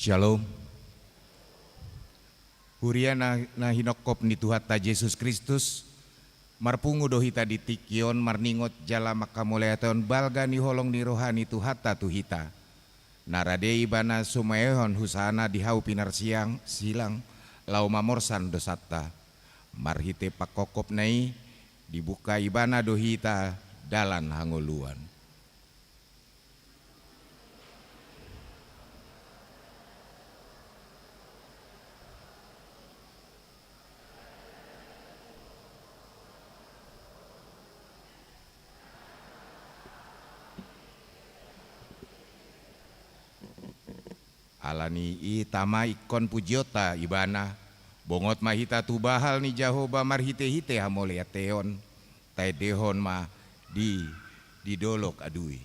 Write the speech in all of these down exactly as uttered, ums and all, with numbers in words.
Shalom. Huria na, na hinophop ni Tuhanta Jesus Kristus, marpungu do hita di tingki on marningot jala manghamauliatehon balga ni holong ni roha ni Tuhanta tu hita. Na rade Ibana sumaehon husana di hau pinarsilang, silang, laho mamorsan dosanta. Marhite panghophopna i, dibuka Ibana do hita dalan hangoluan. Ala ni i tama ingkon pujionta Ibana, bongot ma hita tu bahal ni Jahowa marhitehite hamauliateon, taendehon ma di, di dolok adui.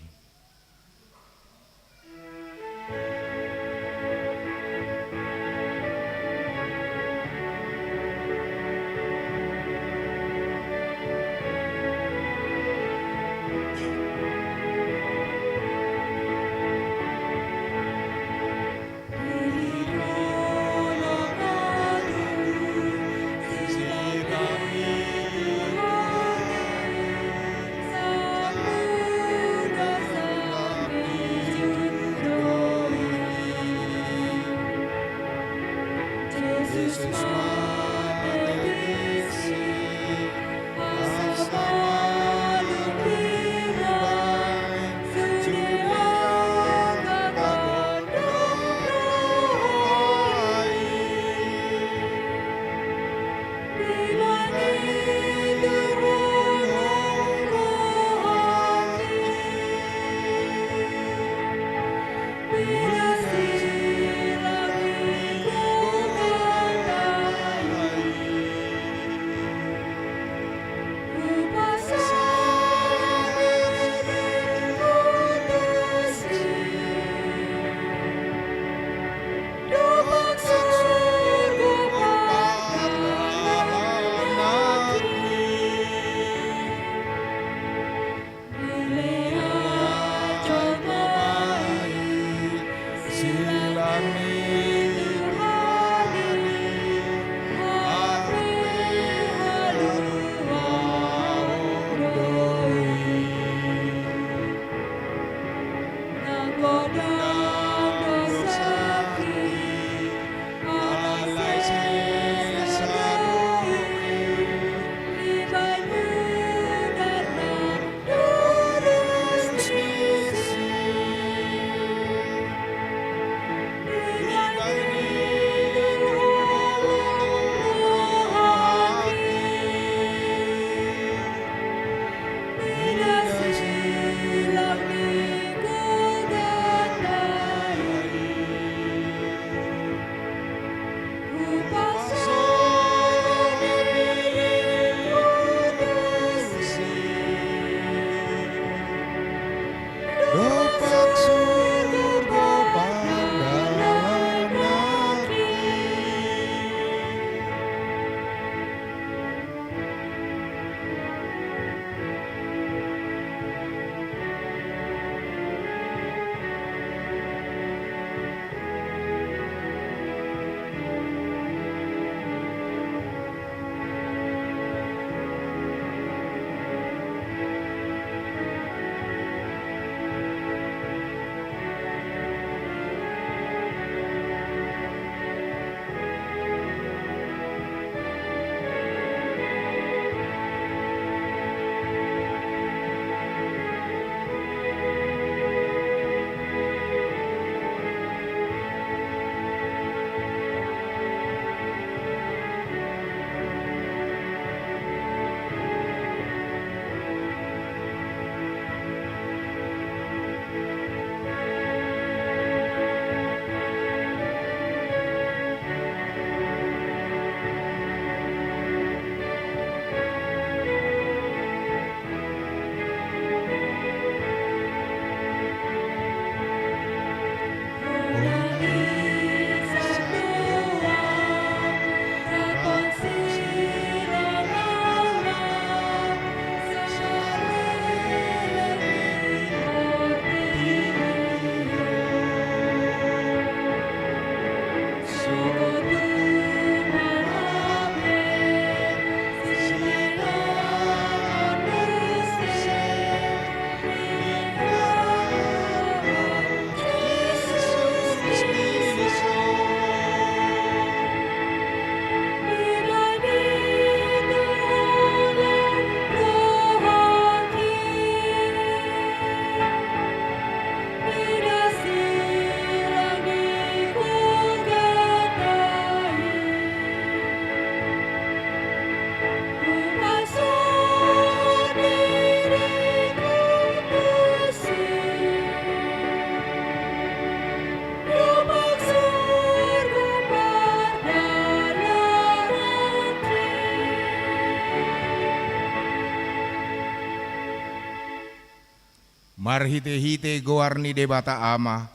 Marhite-hite goar ni Debata Ama,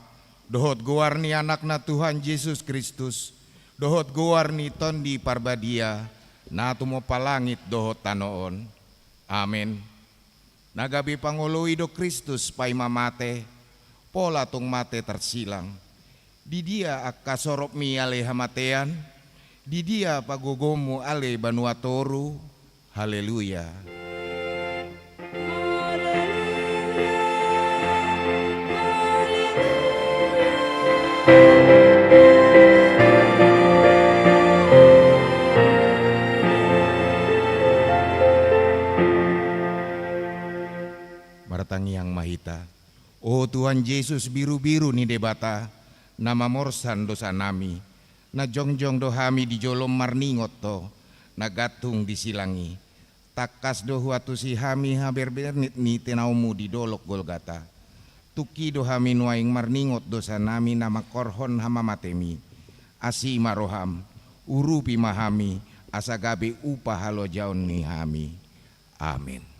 dohot goar ni Anakna Tuhan Jesus Kristus, dohot goar ni Tondi Parbadia, na tumompa langit dohot tano on. Amen. Na gabe pangoloi do Kristus paima mate, pola tung mate tarsilang. Di dia angka soropmi ale hamatean? Di dia pagogomu ale banua toru? Haleluya. Martangiang ma hita. O Tuhan Jesus, birubiru ni Debata, na mamorsan dosanami, na jongjong do hami di jolom marningot Ho, na gantung di silang i. Tangkas do huantusi hami haberber ni tinaomu di dolok Golgata. Tungki do hami nuaeng marningot dosanami na mangkorhon hamamatemi. Asi ma roham, urupi ma hami, asa gabe upa halojaon ni hami. Amen.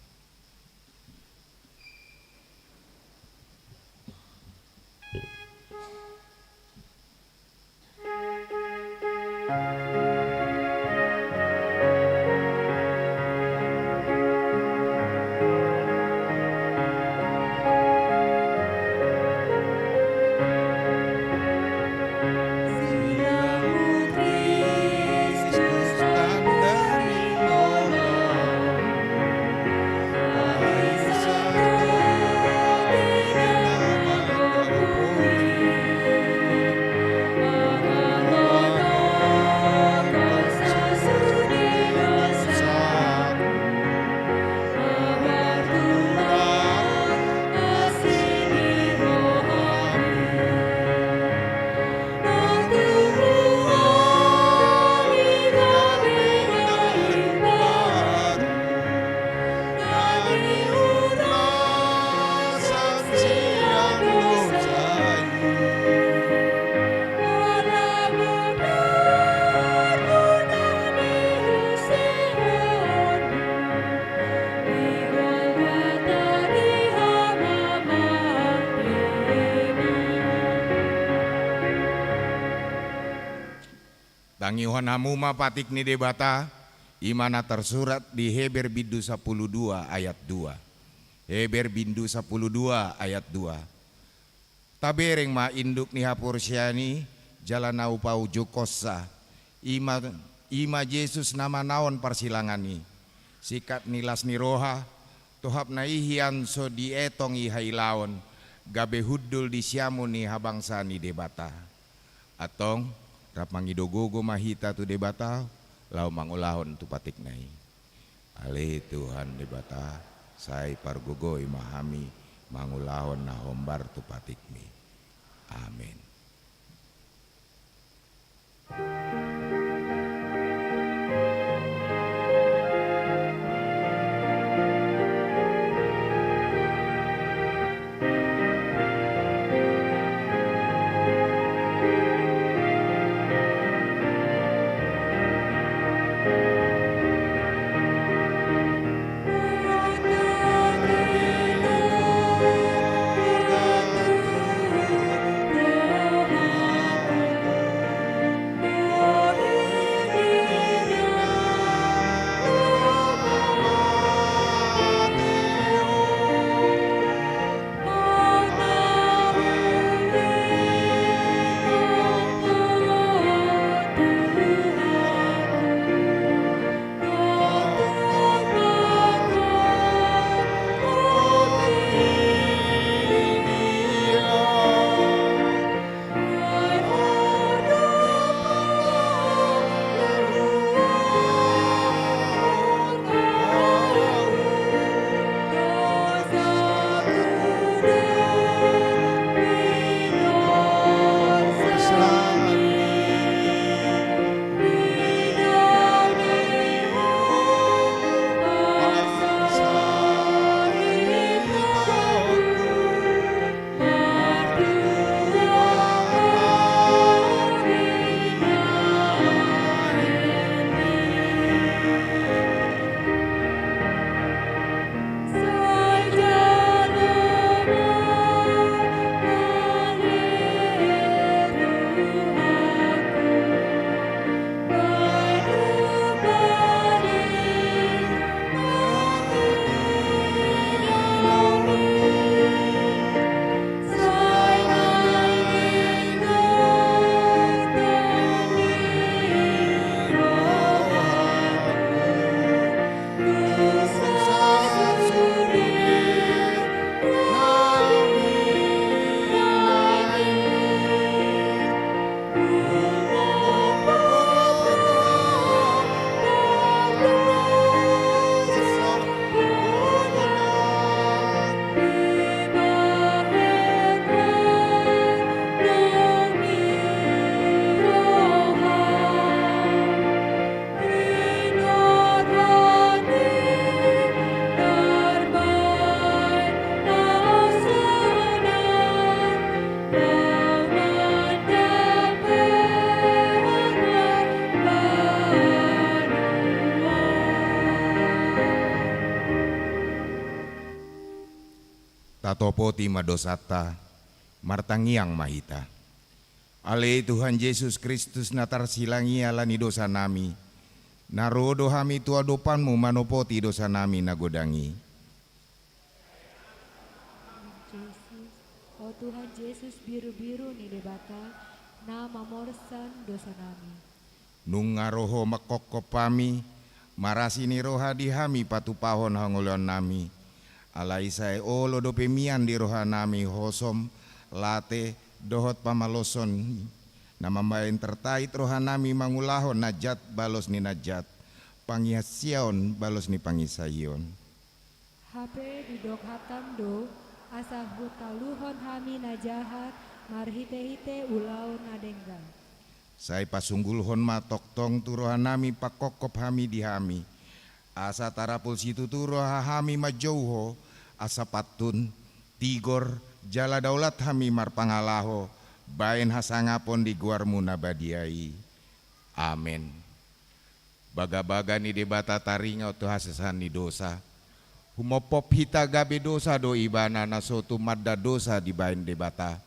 Tangihon hamu ma patik ni Debata, i ma na tarsurat di Heber bindu sampulu dua ayat dua. Heber bindu sampulu dua ayat dua. Tabereng ma induk ni haporseaon i, jala na hupaujungkonsa, i ma, i ma Jesus na manaon parsilangan i. Singkat ni las ni roha, tohapna i hian so dietong i hailaon, gabe hundul di siamun ni habangsa ni Debata. Antong, rap mangido gogo ma hita tu Debata, laho mangulahon tu patikna i. Ale Tuhan Debata, sai pargogoi ma hami mangulahon na hombar tu patikmi. Amen. Tatopoti ma dosanta, martangiang ma hita. Ale Tuhan Jesus Kristus na tarsilangi ala ni dosanami, na ro do hami tu adopanmu manopoti dosanami na godang i. Jesus, o Tuhan Jesus, birubiru ni Debata, na mamorsan dosanami. Nunga ro Ho mangkophop hami, marasi ni roha di hami patupahon hangoluannami. Alai sai olo dope mian di rohanami hosom, late, dohot pamaloson, na mambahen tartait rohanami mangulahon na jat balos ni na jat, pangiasaion balos ni pangiasaion. Hape didok hatam do, asa hutaluhon hami na jahat marhitehite ulaon na denggan. Sai pasunggulhon ma tongtong tu rohanami pangkophop hami di hami, asa tarapul situtu roha hami manjou Ho, asa pantun, tigor, jala daulat hami marpangalaho, bahen hasangapon di goarmu na badia i. Amen. Bagabaga ni Debata taringot tu hasesaan ni dosa. Humophop hita gabe dosa do Ibana na so tumanda dosa dibahen Debata.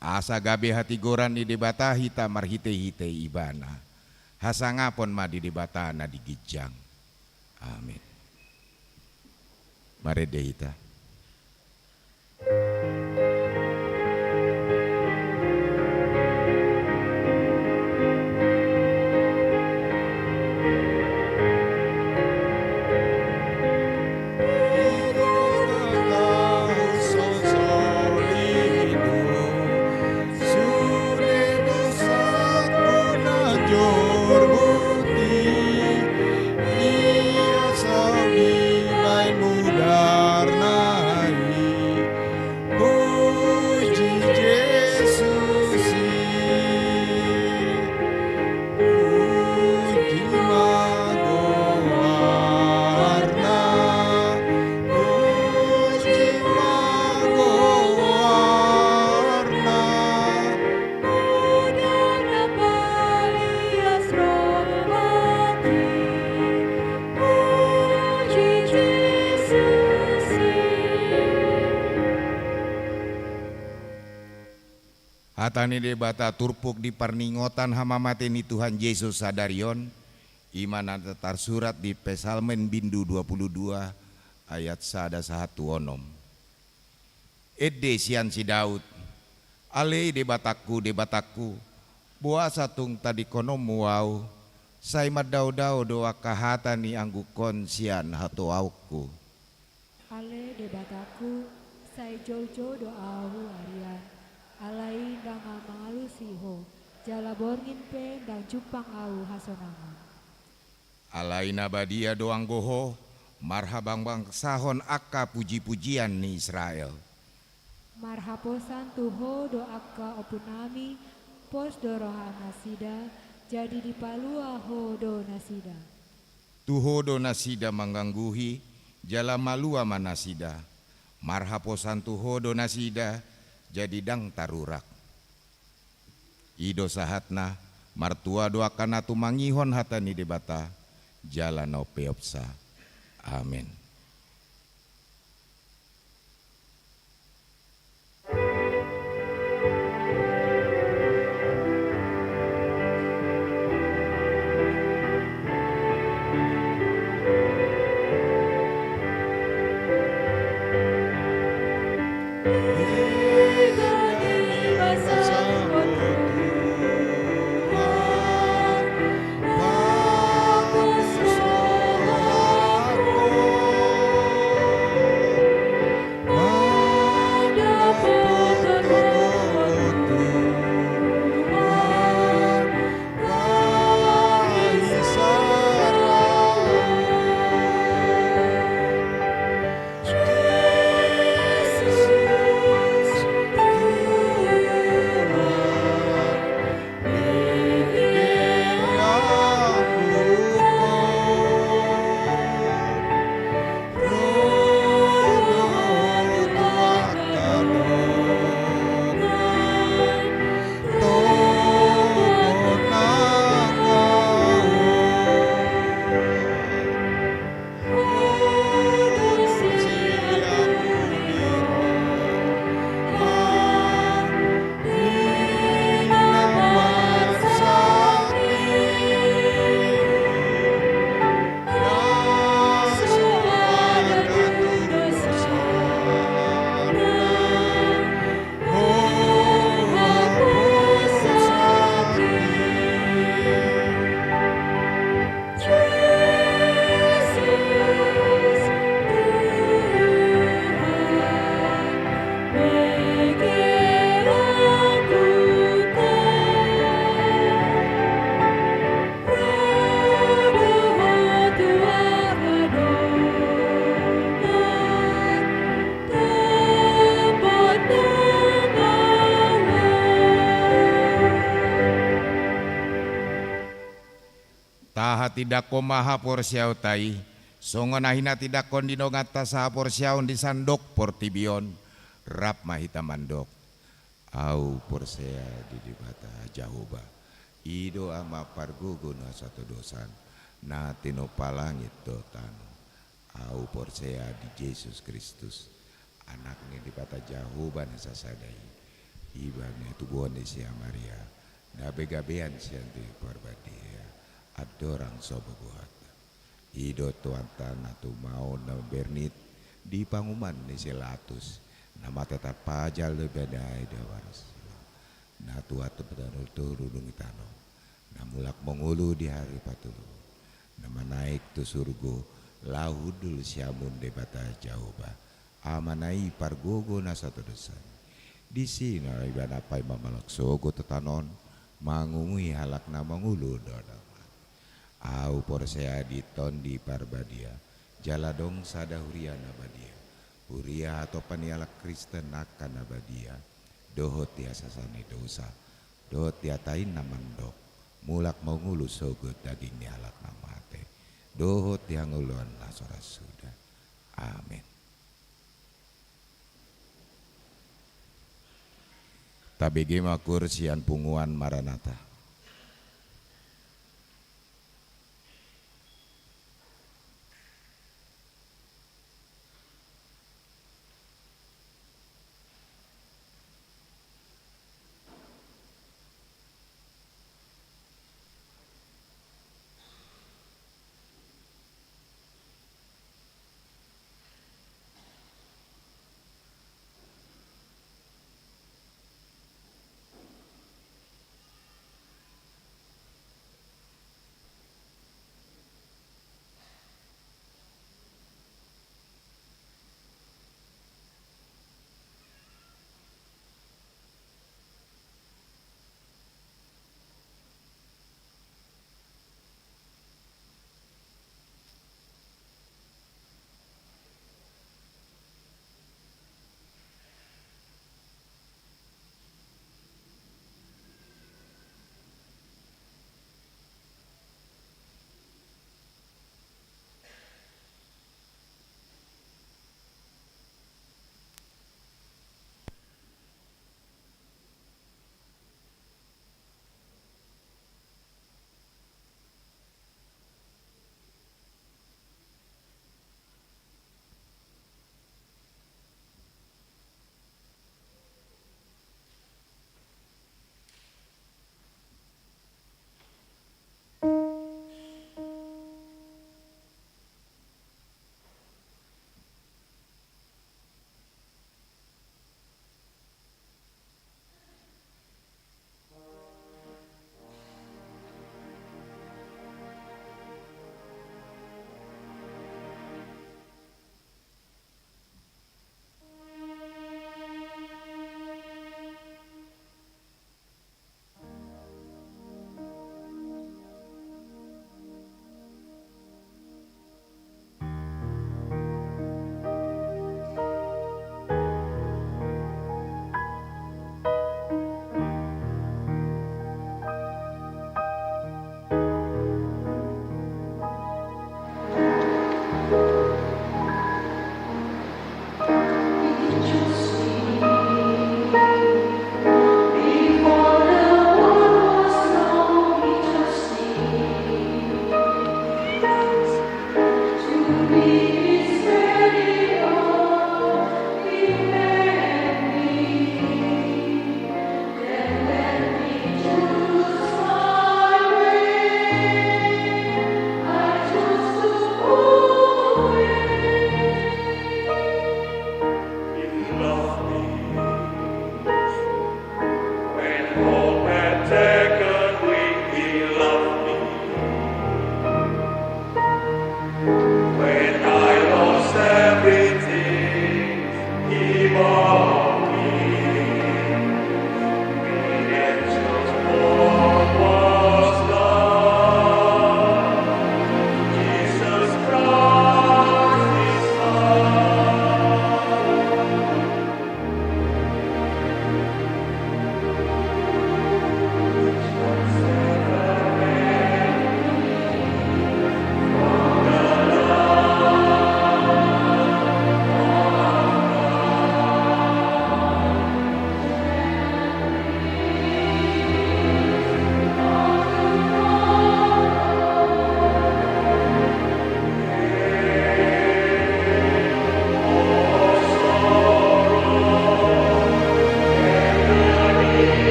Asa gabe hatigoran ni Debata hita marhitehite Ibana. Hasangapon ma di Debata na di ginjang. Amen. Marende hita. Puji Jesus i, puji ma goarna, puji ma goarna. Puji Jesus i. Hata ni Debata turpuk di parningotan hamamate ni Tuhan Jesus sadari on, i ma na tarsurat di Psalmen bindu dua pulu dua ayat sada sahat tu onom. Ende sian si Daud. Ale Debatangku, Debatangku, boasa tung tadingkononmu ahu? Sai mandaodao do angka hata ni anggukon sian hatoaonku. Ale Debatangku, sai joujou do ahu arian, alai ndang mangalusi Ho, jala borngin pe ndang jumpang ahu hasonangan. Alai na badia do anggo Ho, marhabangbangsahon angka pujipujian ni Israel. Marhaposan tu Ho do angka ompunami, pos do rohanasida, jadi dipalua Ho do nasida. Tu Ho do nasida manggangguhi, jala malua ma nasida. Marhaposan tu Ho do nasida, jadi ndang tarurak. I do sahatna, martua do angka na tumangihon hata ni Debata, jala na umpeopsa. Amen. Tindangkon ma haporseaonta i, songon na hinatindangkon di donganta sahaporseaon di sandok portibi on, rap ma hita mandok: Ahu porsea di Debata Jahowa, i do Ama pargogo na satodosan, na tinompa langit dohot tano. Ahu porsea di Jesus Kristus, Anak ni Debata Jahowa na sasada i, ibana tubuhon ni si Maria, na gabegabean sian Tondi Parbadia, andorang so bogohanta. I do Tuhanta na tumaon na mambernit di panguhuman ni si Latus, na mate tarpajal do ibana i di ari parsilang, na tuat tu tano, turung di tano, na mulak mangolu di ari patolu, na manaek tu surgo, laho hundul siamun Debata Jahowa, Amana i pargogo na satodosan. Disi ma ibana paima mangalap sogot tu tano on, mangumui halak na mangolu dohot na mate. Ahu porsea di Tondi Parbadia, jala adong sada huria na badia, huria hatompa ni halak Kristen angka na badia, dohot di hasesaan ni dosa, dohot di hata i na mandok: Mulak mangolu sogot daging ni halak na mate, dohot di hangoluan na so ra suda. Amen. Tabege ma koor sian punguan Maranatha.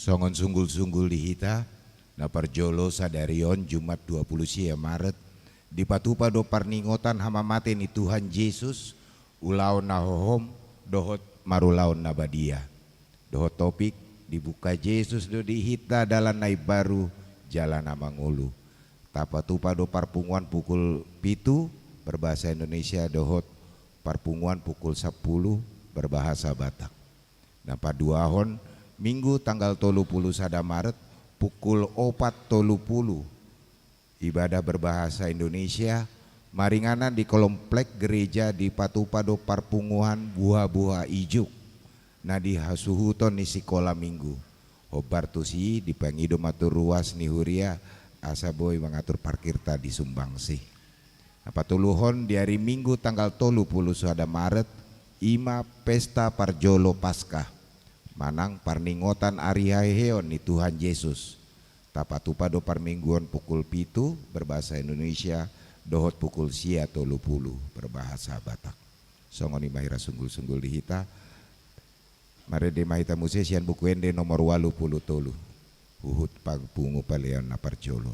Songon sunggul-sunggul di hita, na parjolo sadari on Jumat dua pulu sia Maret, dipatupa do parningotan hamamate ni Tuhan Jesus, ulaon na hohom, dohot marulaon na badia. Dohot topik, dibuka Jesus do di hita dalan na imbaru, jala na mangolu. Tapatupa do parpunguan pukul pitu, berbahasa Indonesia, dohot parpunguan pukul sampulu, berbahasa Batak. Na paduahon, Minggu tanggal tolu pulu sada Maret, pukul opat tolu pulu, ibadah berbahasa Indonesia, maringanan di komplek gereja dipatupa do parpunguan buha-buha ijuk, na di hasuhuton ni sikola Minggu. Hombar tusi dipangido ma tu ruas ni huria, asa boi mangatur parkirta di sumbangsi. Na patoluhon, di ari Minggu tanggal tolu pulu sada Maret, i ma pesta parjolo Paskah, manang parningotan ari haheheon ni Tuhan Jesus. Tapatupa do parmingguon pukul pitu, berbahasa Indonesia, dohot pukul sia tolu pulu, berbahasa Batak. Songon i ma hira sunggul-sunggul di hita, marende ma hita muse sian Buku Ende nomor ualu pulu tolu, huhut parpungu pelean na parjolo.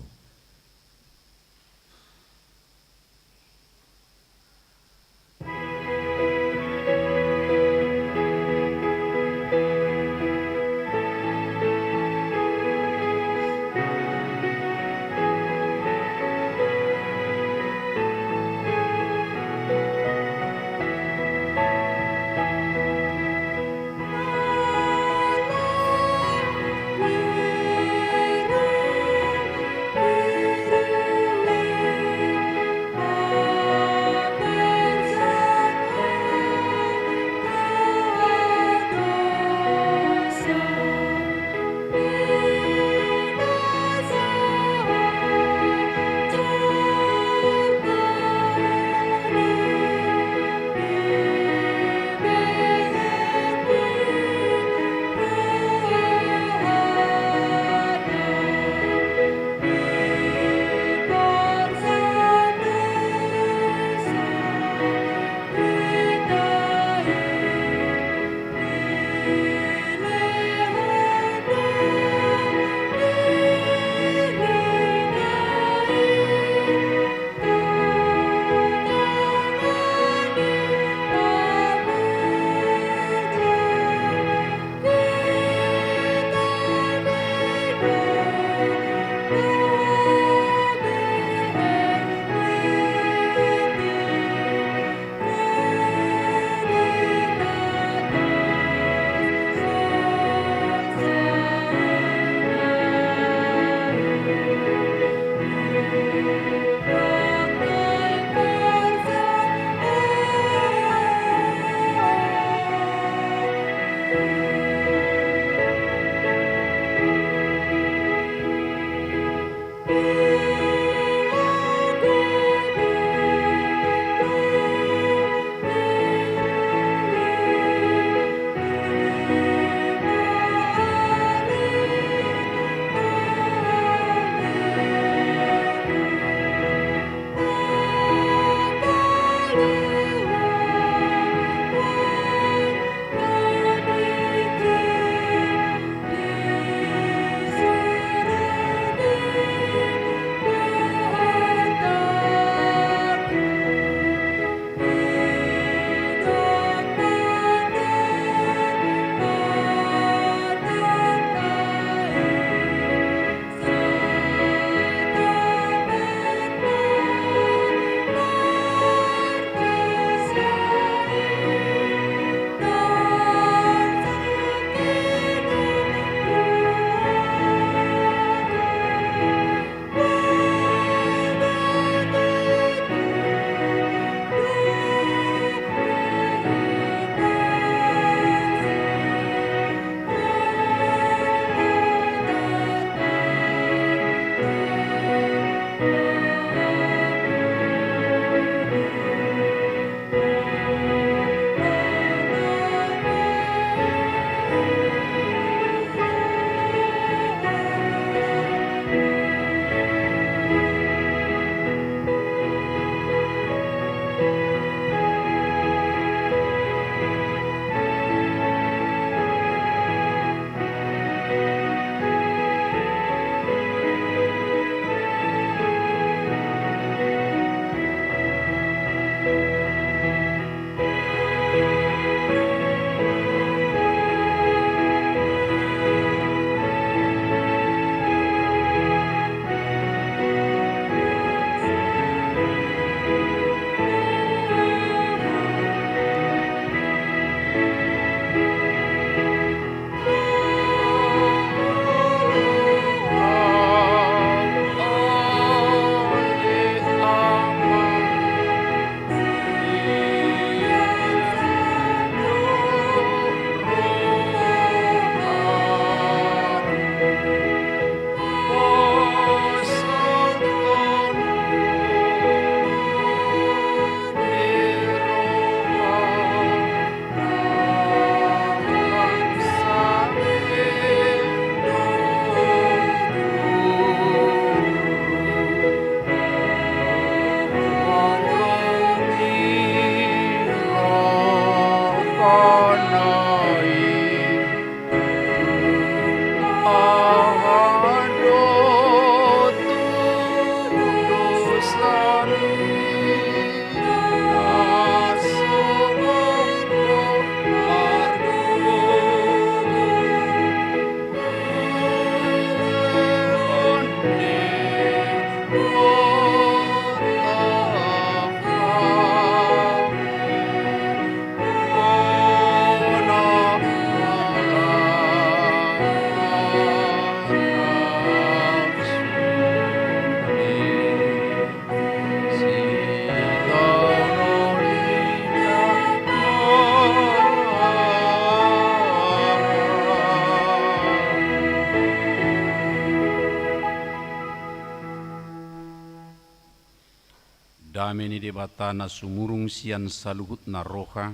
Dame ni Debata na sumurung sian saluhutna roha,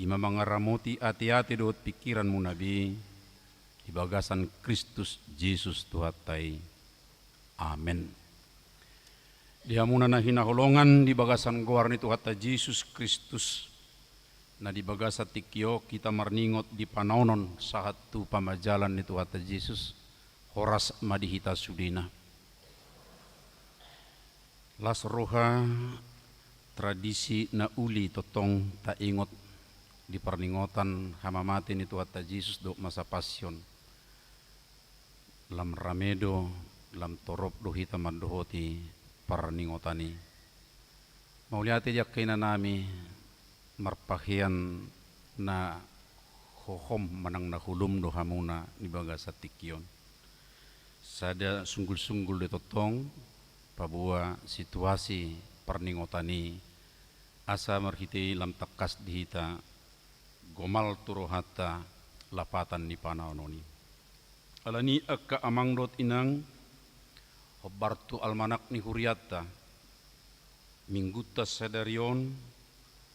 i ma mangaramoti ateate dohot pingkiranmuna be, di bagasan Kristus Jesus Tuhanta i. Amen. Di hamuna na hinaholongan di bagasan goar ni Tuhanta Jesus Kristus, na di bagasan tingki on hita marningot di panaonon sahat tu pamajalan ni Tuhanta Jesus, horas ma di hita sudena. Las roha, tradisi na uli tongtong taingot di parningotan hamamate ni Tuhanta Jesus dohot masa Passion. Lam rame do, lam torop do hita mandohoti parningotan i. Mauliate di angka inanami, marpahean na hohom manang na holom do hamuna di bagasan tingki on. Sada sunggul-sunggul do tongtong paboa situasi parningotan i, asa marhite i lam tangkas di hita gomal tu rohanta lapatan ni panaonon i. Alani i angka amang dohot inang, hombar tu almanak ni hurianta, Minggunta sadari on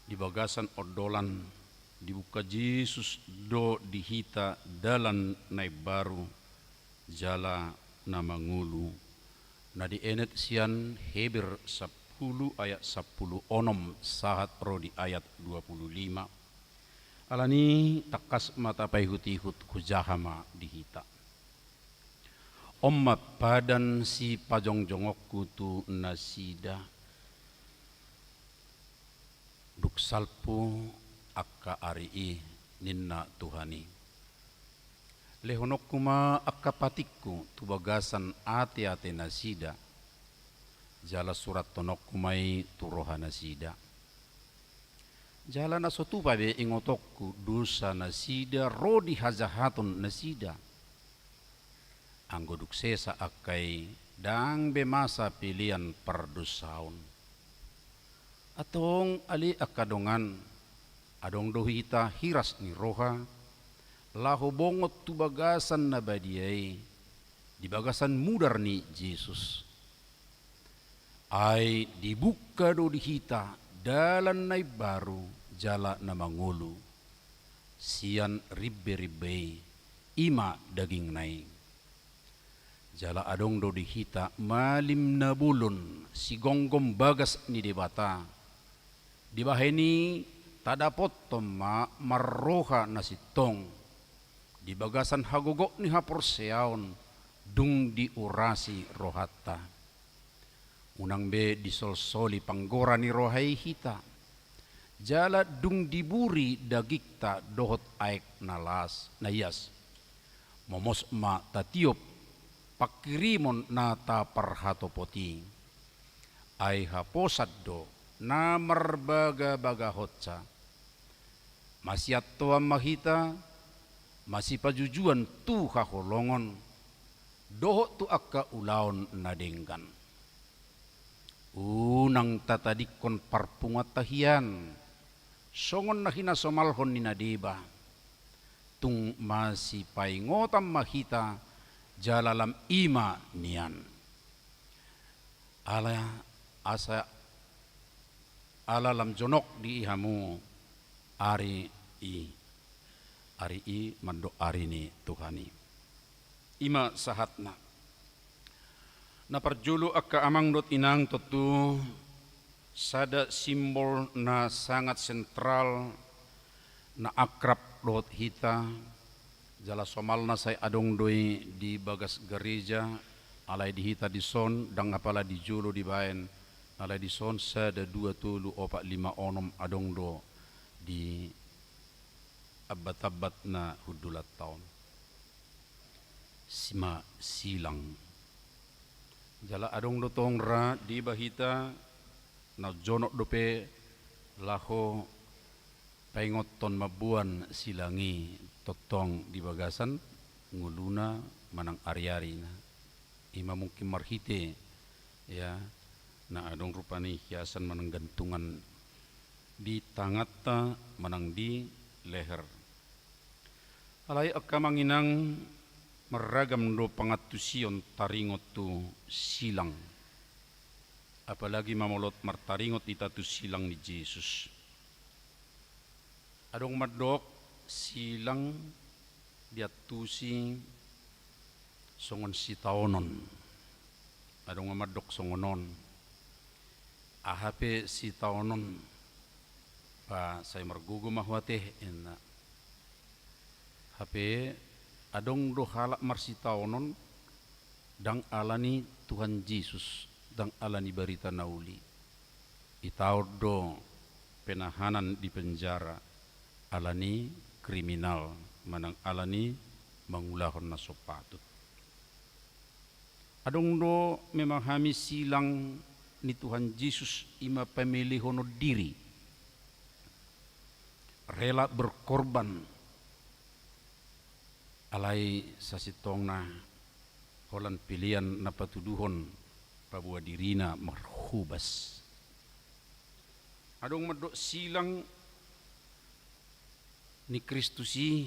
di bagasan ondolan dibuka Jesus do di hita dalan na imbaru jala na mangolu, na dienet sian Heber sampulu ayat sampulu onom sahat ro di ayat dua pulu lima. Alani i tangkas ma tapaihut-ihut, hujaha ma di hita. On ma padan sipajongjongonku tu nasida, dung salpu angka ari i, ninna Tuhan i. Lehononku ma angka patikku tu bagasan ateate nasida, jala surathononku ma i tu roha nasida. Jala na so tupa be ingotonku dosa nasida ro di hajahaton nasida. Anggo dung sesa angka i, ndang be masa pelean pardosaon. Antong ale angka dongan, adong do hita hiras ni roha, laho bongot tu bagasan na badia i, di bagasan mudar ni Jesus. Ai dibuka do di hita dalan na imbaru jala na mangolu, sian rimberimbe i, i ma dagingna i. Jala adong do di hita malim na bolon, sigomgom bagas ni Debata. Dibahen i tadapothon ma marroha na sintong, di bagasan hagogot ni haporseaon dung diurasi rohanta. Unang be disolsoli panggora ni roha i hita, jala dung diburi dagingta dohot aek na las, na ias, momos ma tatiop pangkirimon na taparhatopot i. Ai haposan do na marbagabagahonsa. Masiantoan ma hita, masipajujuan tu haholongon, dohot tu angka ulaon na denggan. Unang tatadingkon parpunguanta hian, songon na hinasomalhon ni na deba. Tung masipaingotan ma hita, jala lam i ma nian. Ala asa, ala lam jonok di hamu ari i. Ari i mandok ari ni Tuhan i. I ma sahatna. Na parjolo angka amang dohot inang, tontu sada simbol na sangat sentral, na akrab dohot hita, jala somalna sai adong do i di bagas gareja, alai di hita dison, ndang apala di jolo dibaen, alai dison sada, dua, tolu, opat, lima, onom, adong do di ambatambat na hundulanta on. Si ma silang. Jala adong do tong ra deba hita, na jonok dope laho paingothon mamboan silang i tongtong di bagasan ngoluna manang ariarina. I ma mungkin marhite, ya, na adong rupani hiasan manang gantungan di tanganta manang di leher. Alai angka amang inang, marragam do pangantusion taringot tu silang. Apalagi mamolot martaringot hita tu silang ni Jesus. Adong mandok silang diantusi songon sitaonon. Adong mandok songon on. Aha pe sitaonon, ba sai margogo ma huate, inna. Hape adong do halak marsitaonon, ndang alani Tuhan Jesus, ndang alani barita na uli. Itaon do penahanan di penjara, alani kriminal, manang alani mangulahon na so patut. Adong do memahami silang ni Tuhan Jesus i ma pamelehonon diri, rela berkorban, alai sasintongna holan pelean na patuduhon paboa dirina marhobas. Adong mandok silang ni Kristus i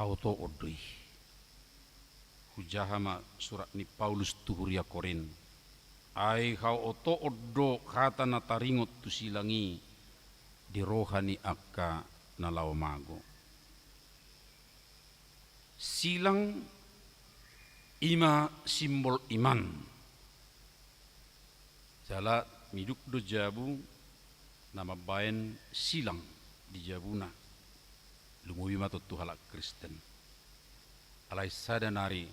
haotoon do i. Hujaha ma surat ni Paulus tu huria Korint. Ai haotoon do hata na taringot tu silang i di roha ni angka na laho mago. Silang i ma simbol iman. Jala miduk do jabu na mambaen silang di jabuna. Lumobi ma tontu halak Kristen. Alai sada nari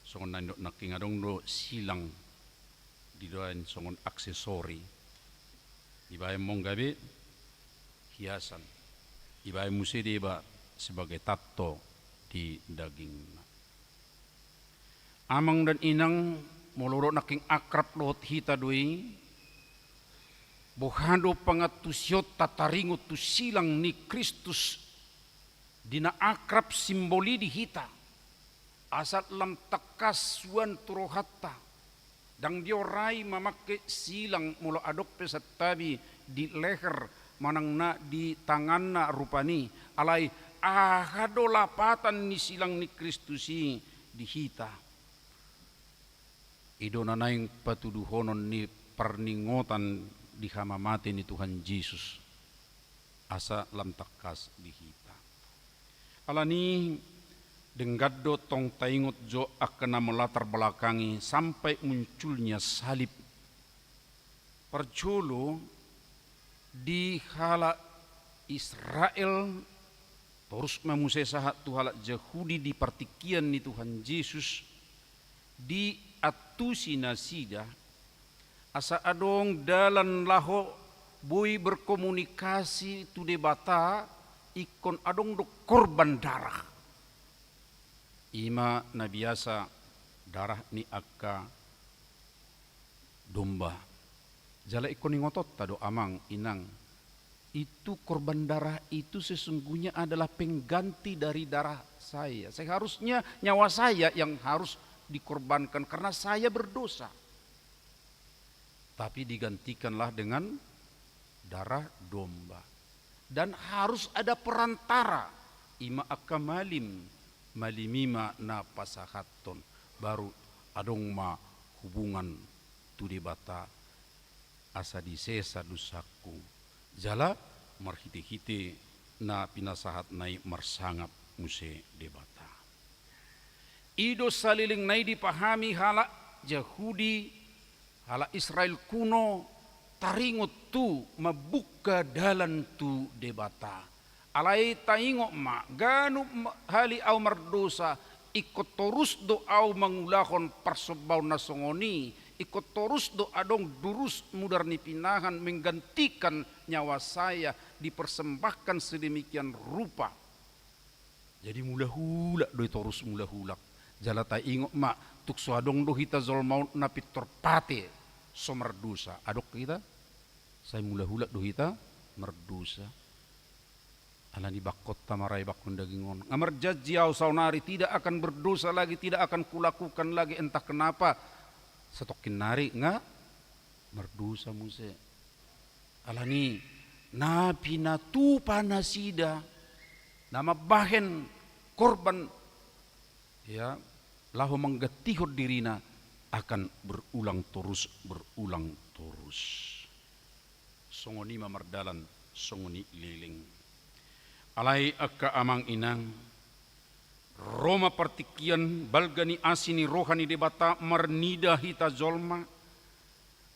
songon na nidok nangkin, adong do silang dibaen songon aksesori. Dibaen molo gabe hiasan. Dibaen muse deba sebagai tanto di dagingna. Amang dan inang, molo dok nangkin akrab dohot hita do i, boha do pangantusionta taringot tu silang ni Kristus di na akrab simbol i di hita, asa lam tangkas suan tu rohanta. Ndang diorai mamangke silang molo adong pe santabi di leher manang na di tanganna rupani, alai aha do lapatan ni silang ni Kristus i di hita? I do na naeng patuduhonon ni parningotan di hamamate ni Tuhan Jesus, asa lam tangkas di hita. Alani denggan do tong taingot jo angka na melatar belakangi sampai munculnya salib. Parjolo di halak Israel, torus ma muse sahat tu halak Jahudi di partingkian ni Tuhan Jesus, diantusi nasida, asa adong dalan laho boi berkomunikasi tu Debata, ingkon adong do korban darah. I ma na biasa darah ni angka domba. Jala ingkon ingotonta do, amang, inang, itu korban darah itu sesungguhnya adalah pengganti dari darah saya. Seharusnya nyawa saya yang harus dikorbankan karena saya berdosa. Tapi digantikanlah dengan darah domba. Dan harus ada perantara, i ma angka malim, malim i ma na pasahathon, baru adong ma hubungan tu Debata, asa disesa dosangku. Jala marhitehite na pinasahatna i marsangap muse Debata. I do saleleng nai dipahami halak Jahudi, halak Israel kuno, taringot tu mambuka dalan tu Debata. Alai taingot ma, ganup ma-, hali au mardosa, ingkon torus do au mangulahon parsombaon na songon i, ingkon torus do adong durus mudar ni pinahan menggantikan nyawa saya dipersembahkan sedemikian rupa. Jadi mulahulak do i torus mulahulak. Jala taingot ma, tung so adong do hita jolma on na pintor pate so mardosa. Adong hita? Sai mulahulak do hita mardosa. Alani bangkonta ma ra i bangkon daging on. Nga marjanji au saonari tidak akan berdosa lagi, tidak akan kulakukan lagi, entah kenapa. Satongkin nari nga mardosa muse. Alani na pinatupa nasida na mambahen korban, ya, laho manggantihon dirina, akan berulang terus, berulang terus. Songon i ma mardalan, songon i leleng. Alai angka amang inang, ro ma partingkian, balga ni asi ni roha ni Debata marnida hita jolma.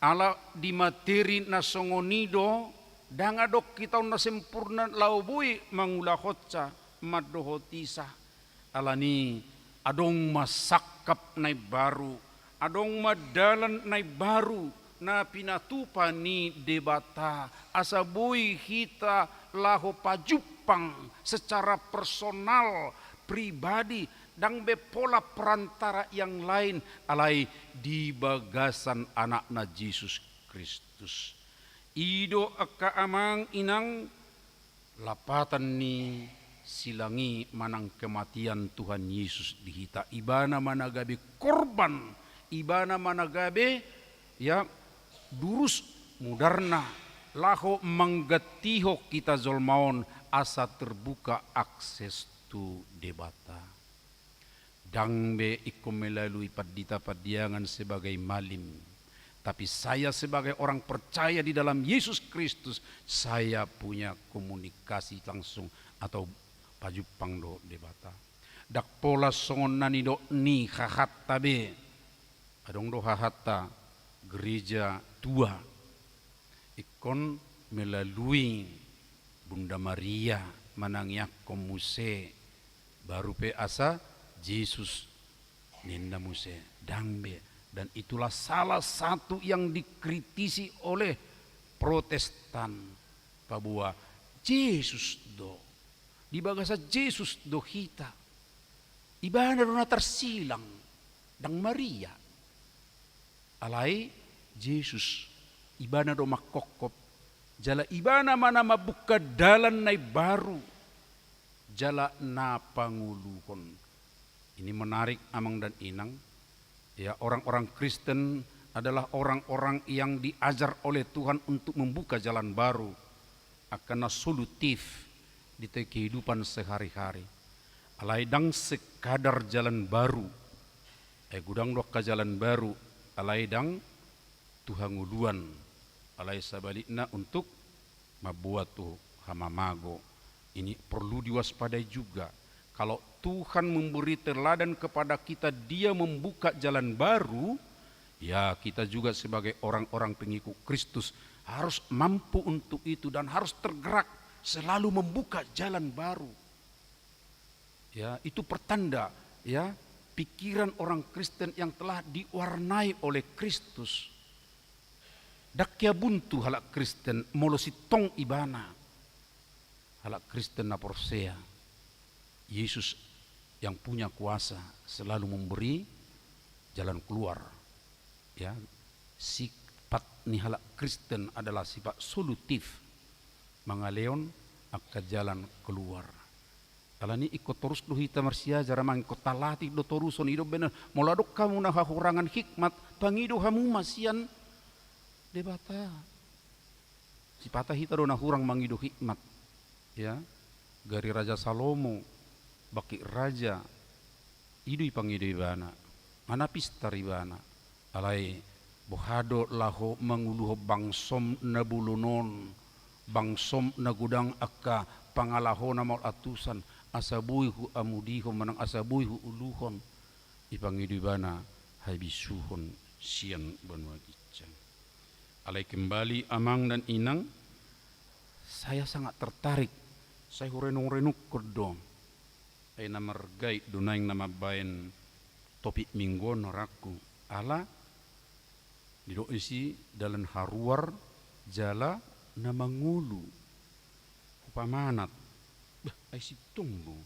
Ala di materi na songon i do, ndang adong hita on na sempurna laho boi mangulahonsa, mandohotisa. Alani adong ma sangkap na imbaru, adong ma dalan na imbaru, na pinatupa ni Debata, asa boi hita laho pajumpang secara personal, pribadi, ndang be pola perantara yang lain, alai di bagasan Anakna Jesus Kristus. I do angka amang inang, lapatan ni silang i manang kematian Tuhan Yesus di hita. Ibana ma na gabe korban, ibana ma na gabe, ya, durus mudarna, laho manggantihon hita jolma on asa terbuka akses tu Debata. Ndang be ingkon melalui pandita Pandiangan sebagai malim, tapi saya sebagai orang percaya di dalam Yesus Kristus, saya punya komunikasi langsung atau pajumpang dohot Debata. Ndang pola songon na nidok ni hahanta be. Adong do hahanta gereja tua. Ingkon melalui Bunda Maria manangiangkon muse, baru pe asa Jesus ninna muse, ndang be. Dan itulah salah satu yang dikritisi oleh Protestan, paboa Jesus do, di bagasan Jesus do hita. Ibana do na tarsilang, ndang Maria. Alai Jesus, ibana do mangkophop, jala ibana ma na mambuka dalan na imbaru, jala na pangoluhon. Ini menarik, amang dan inang. Ya, orang-orang Kristen adalah orang-orang yang diajar oleh Tuhan untuk membuka jalan baru, angka na solutif di kehidupan sehari-hari. Alai ndang sekadar jalan baru. Eh, godang do angka jalan baru, alai ndang tu hangoluan, alai sabalikna untuk mamboan tu hamamago. Ini perlu diwaspadai juga. Kalau Tuhan memberi teladan kepada kita, Dia membuka jalan baru, ya, kita juga sebagai orang-orang pengikut Kristus harus mampu untuk itu dan harus tergerak selalu membuka jalan baru. Ya, itu pertanda, ya, pikiran orang Kristen yang telah diwarnai oleh Kristus. Ndang hea buntu halak Kristen molo sintong ibana. Halak Kristen na porsea, Yesus yang punya kuasa selalu memberi jalan keluar. Ya, sifat ni halak Kristen adalah sifat solutif, mangalehon angka jalan keluar. Alani ingkon torus do hita marsiajar, amang, ingkon talatih do toruson, i do umbahen. Molo adong hamu na hahurangan hikmat, pangido hamu ma sian Debata. Sipata hita do na hurang mangido hikmat. Ya, gari Raja Salomo, bangkit raja, i do ipangido ibana, mana pistar ibana. Alai boha do laho manguluhon bangsom na bolon on, bangsom na godang angka pangalahona maol antusan, asa boi huamudihon manang asa boi huuluhon, ipangido ibana habisuhon sian banua ginjang. Alai kembali, amang dan inang, saya sangat tertarik, sai hurenung-renungkon do. Ai na margait do naeng na mambahen topik minggu on, horangku. Ala didok disi dalan haruar jala na mangolu. Hupamanat. Bah, ai sintong do.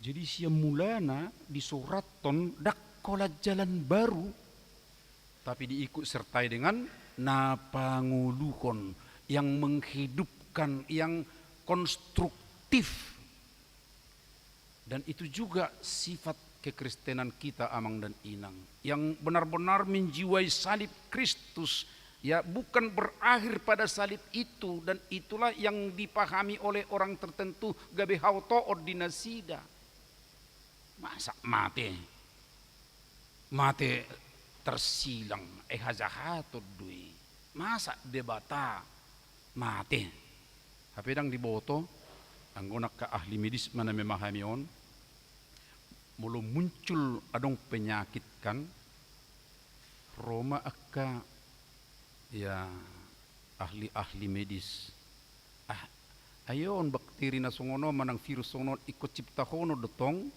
Jadi sian mulana disurathon ndang holan jalan baru, tapi diikut sertai dengan na pangoluhon, yang menghidupkan, yang konstruktif. Dan itu juga sifat kekristenan kita, amang dan inang, yang benar-benar menjiwai salib Kristus. Ya, bukan berakhir pada salib itu, dan itulah yang dipahami oleh orang tertentu gabe haotoon di nasida. Masa mate, mate tarsilang, ai hajahaton do i. Masa Debata mate? Hape ndang diboto, anggo angka ahli medis ma na memahami on, molo muncul adong penyakit kan, ro ma angka, ya, ahli-ahli medis. Ah, ai on bakteri na songon on manang virus songon on ingkon ciptahonon do tong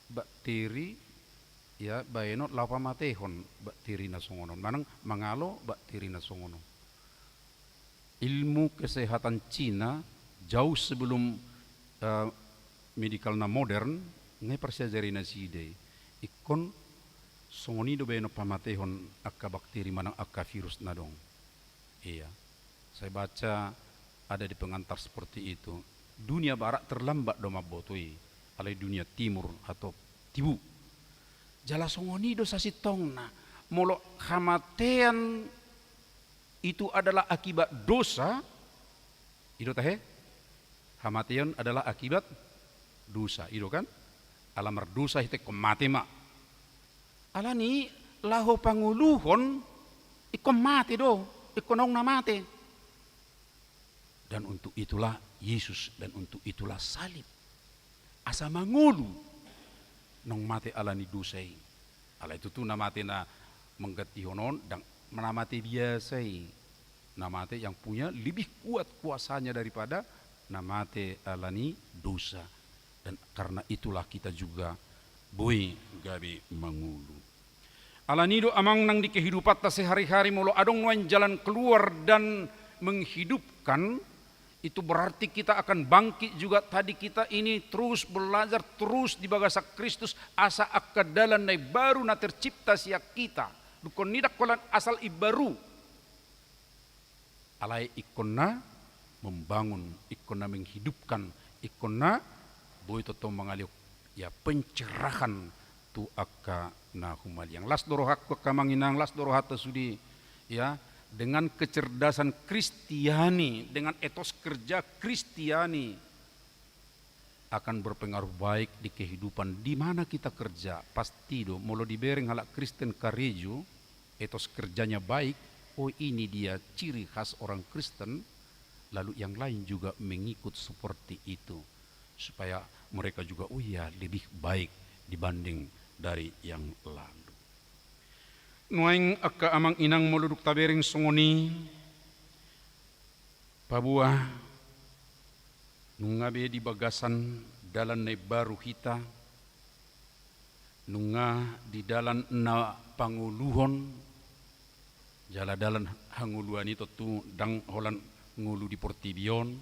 bakteri, ya, baenon laho pamatehon bakteri na songon on manang mangalo bakteri na songon on. Ilmu kesehatan Cina jauh sebelum, eh, medical na modern, nga i parsiajari nasida i. Ingkon songon i do baenon pamatehon angka bakteri manang angka virus na adong. Iya. Saya baca ada di pengantar seperti itu. Dunia barat terlambat do mamboto i, alai dunia timur atau tibu. Jala songon i do sasintongna. Molo hamatean itu adalah akibat dosa, i do tahe? Hamatean adalah akibat dosa, i do kan? Ala mardosa hita ingkon mate ma. Alani laho pangoluhon ingkon mate do, ingkon adong na mate. Dan untuk itulah Yesus, dan untuk itulah salib. Asa mangolu naung mate alani dosa i. Alai tutu na mate na manggantihon on ndang na mate biasa i. Na mate yang punya lebih kuat kuasanya daripada na mate alani dosa. Dan karena itulah kita juga boi gabe mangolu. Alani do amang nang di kehidupanta sehari-hari molo adong nuaeng jalan keluar dan menghidupkan, itu berarti kita akan bangkit juga. Tadi kita ini terus belajar, terus di bagasan Kristus, asa angka dalan na imbaru na tercipta sian hita. Dungkon ni ndang holan asal imbaru. Alai ingkon na membangun, ingkon na menghidupkan, ingkon na boi tongtong mangalehon, ya, pencerahan tu angka na humaliang. Las do rohangku angka amang inang, las do rohanta sude, ya, dengan kecerdasan Kristiani, dengan etos kerja Kristiani akan berpengaruh baik di kehidupan di mana kita kerja. Pasti do, molo dibereng halak Kristen karejo, etos kerjanya baik, oh, ini dia ciri khas orang Kristen, lalu yang lain juga mengikut seperti itu, supaya mereka juga, oh iya, lebih baik dibanding dari yang lalu. Nuaeng angka amang inang, molo dung tabereng songon i, paboa nunga be di bagasan dalan na imbaru hita, nunga di dalan na pangoluhon, jala dalan hangoluan i tontu ndang holan ngolu di portibi on,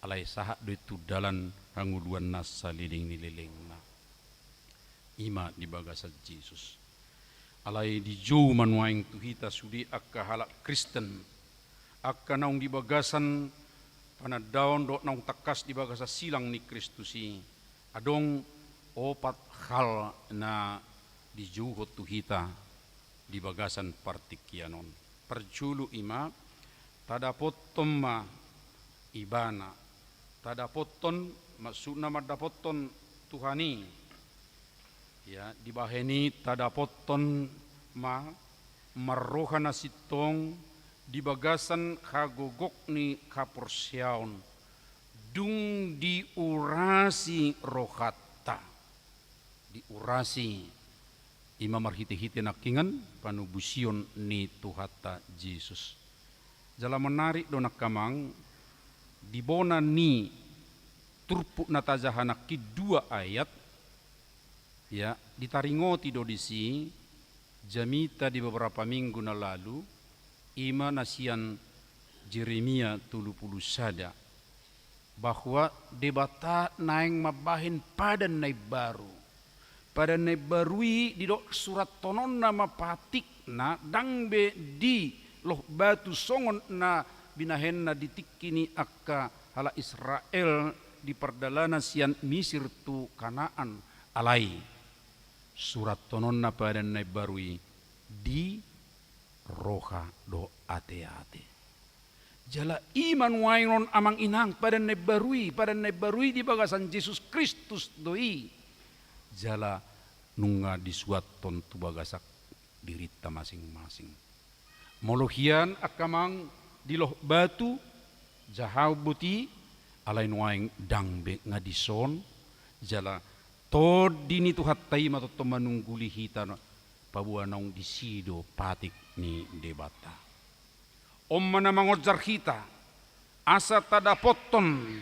alai sahat do i tu dalan hangoluan na saleleng ni lelengna. I ma di bagasan Jesus. Alai dijou ma nuaeng tu hita sude angka halak Kristen, angka naung di bagasan panandaon dohot naung tangkas di bagasan silang ni Kristus i, adong opat hal na dijouhon tu hita di bagasan partingkian on. Parjolo i ma, tadapothon ma Ibana. Tadapothon, maksudna mandapothon Tuhan i. Ya, dibahen i tadapothon ma marroha na sintong di bagasan hagogok ni haporseaon. Dung diurasi rohanta. Diurasi. I ma marhite-hite nangkingan panobusion ni Tuhanta Jesus. Jala menarik do nangkamang, di bona ni turpuk na tajaha nangkin dua ayat, ya, ditaringoti do disi jamita di beberapa minggu na lalu, i ma na sian Jeremia tolu pulu sada, bahwa Debata naeng mambahen padan na imbaru. Padan na imbaru i didok surathononna ma patikna, ndang be di loh batu songon na binahenna di tingki ni angka halak Israel di pardalanan sian Misir tu Kanaan, alai surathononna padan na imbaru i di roha dohot ate-ate. Jala i ma nuaeng on amang inang padan na imbaru i, padan na imbaru i di bagasan Jesus Kristus do i. Jala nunga disuathon tu bagasan dirinta masing-masing. Molo hian angka amang diloh batu, jahaon boti, alai nuaeng ndang be nga dison, jala Tondi ni Tuhanta i ma tongtong manungguli hita, paboa naung disi do patik ni Debata. On ma na mangonjar hita, asa tadapothon,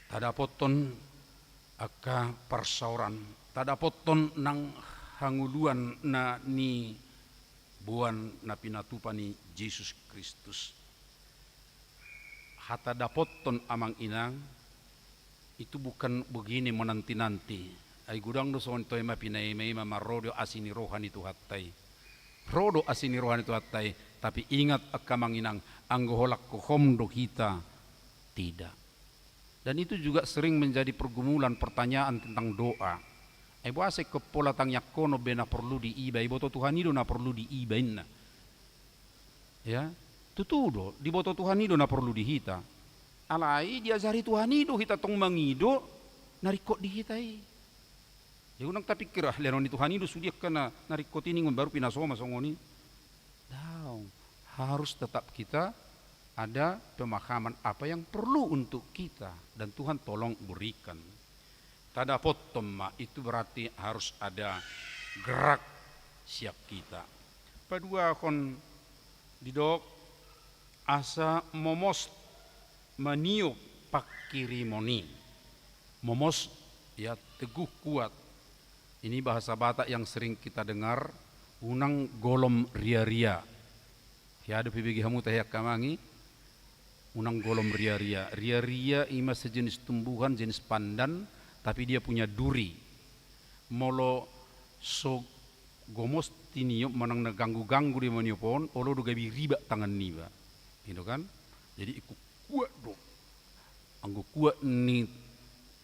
tadapothon angka parsaoran, tadapothon nang hangoluan na niboan na pinatupa ni Jesus Kristus. Hata dapothon amang inang, itu bukan begini menanti-nanti. Ai godang do songon i toe ma pinaima-ima ma ro do asi ni roha ni Tuhanta i. Ro do asi ni roha ni Tuhanta i, tapi ingat angka amang inang, anggo holan hohom do hita, tidak. Dan itu juga sering menjadi pergumulan, pertanyaan tentang doa. Ai boasa ingkon pola tangiangkonon be na porlu diiba, iboto Tuhan i do na porlu diiba inna. Ya, tutu do, diboto Tuhan i do na porlu di hita. Alai diajari Tuhan i do hita tong mangido na ringkot di hita i. Ya, unang tapikir, ah, lehonon ni Tuhan i do sude angka na, na ringkot i ningon baru pinasoho ma songon i. Daong, harus tetap kita ada pemahaman apa yang perlu untuk kita, dan Tuhan tolong berikan. Tadapothon ma, itu berarti harus ada gerak sian hita. Paduahon, didok asa momos maniop pangkirimon i. Momos, ya, teguh, kuat. Ini bahasa Batak yang sering kita dengar, unang golom riaria. Hea dope bege hamu tahe angka amang i, unang golom riaria. Riaria i ma sejenis tumbuhan, jenis pandan, tapi dia punya duri. Molo so gomos tiniop manang na ganggu-ganggu dia maniop on, olo do gabe ribak tangan niba. Gitu kan? Jadi ingkon kuat do. Anggo kuat ni,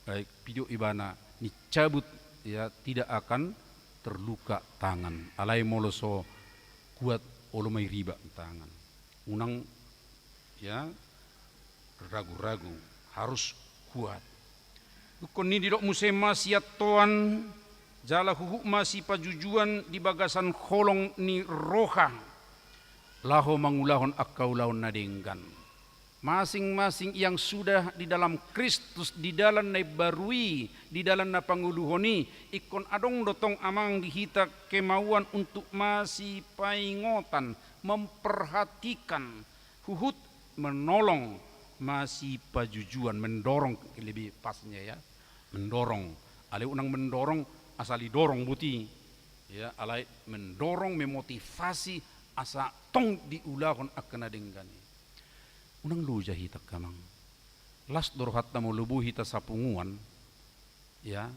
eh, pidok ibana, ni cabut, ya, tidak akan terluka tangan. Alai molo so kuat, olo ma i ribak tangan. Unang, ya, ragu-ragu, harus kuat. Dungkon i didok muse ma siantoan, jala huhut ma sipajujuan di bagasan holong ni roha, laho mangulahon angka ulaon na denggan. Masing-masing yang sudah di dalam Kristus, di dalan na imbaru i, di dalan na pangoluhon i, ingkon adong do tong amang di hita kemauan untuk masipaingotan, memperhatikan, huhut menolong, masipajujuan, mendorong lebih pasnya, ya. Mendorong. Alai unang mendorong asal didorong boti. Ya, alai mendorong, memotivasi asa tong diulahon angka na denggan i. Unang loja hita angka amang. Las do rohanta molo boi hita sapunguan, ya.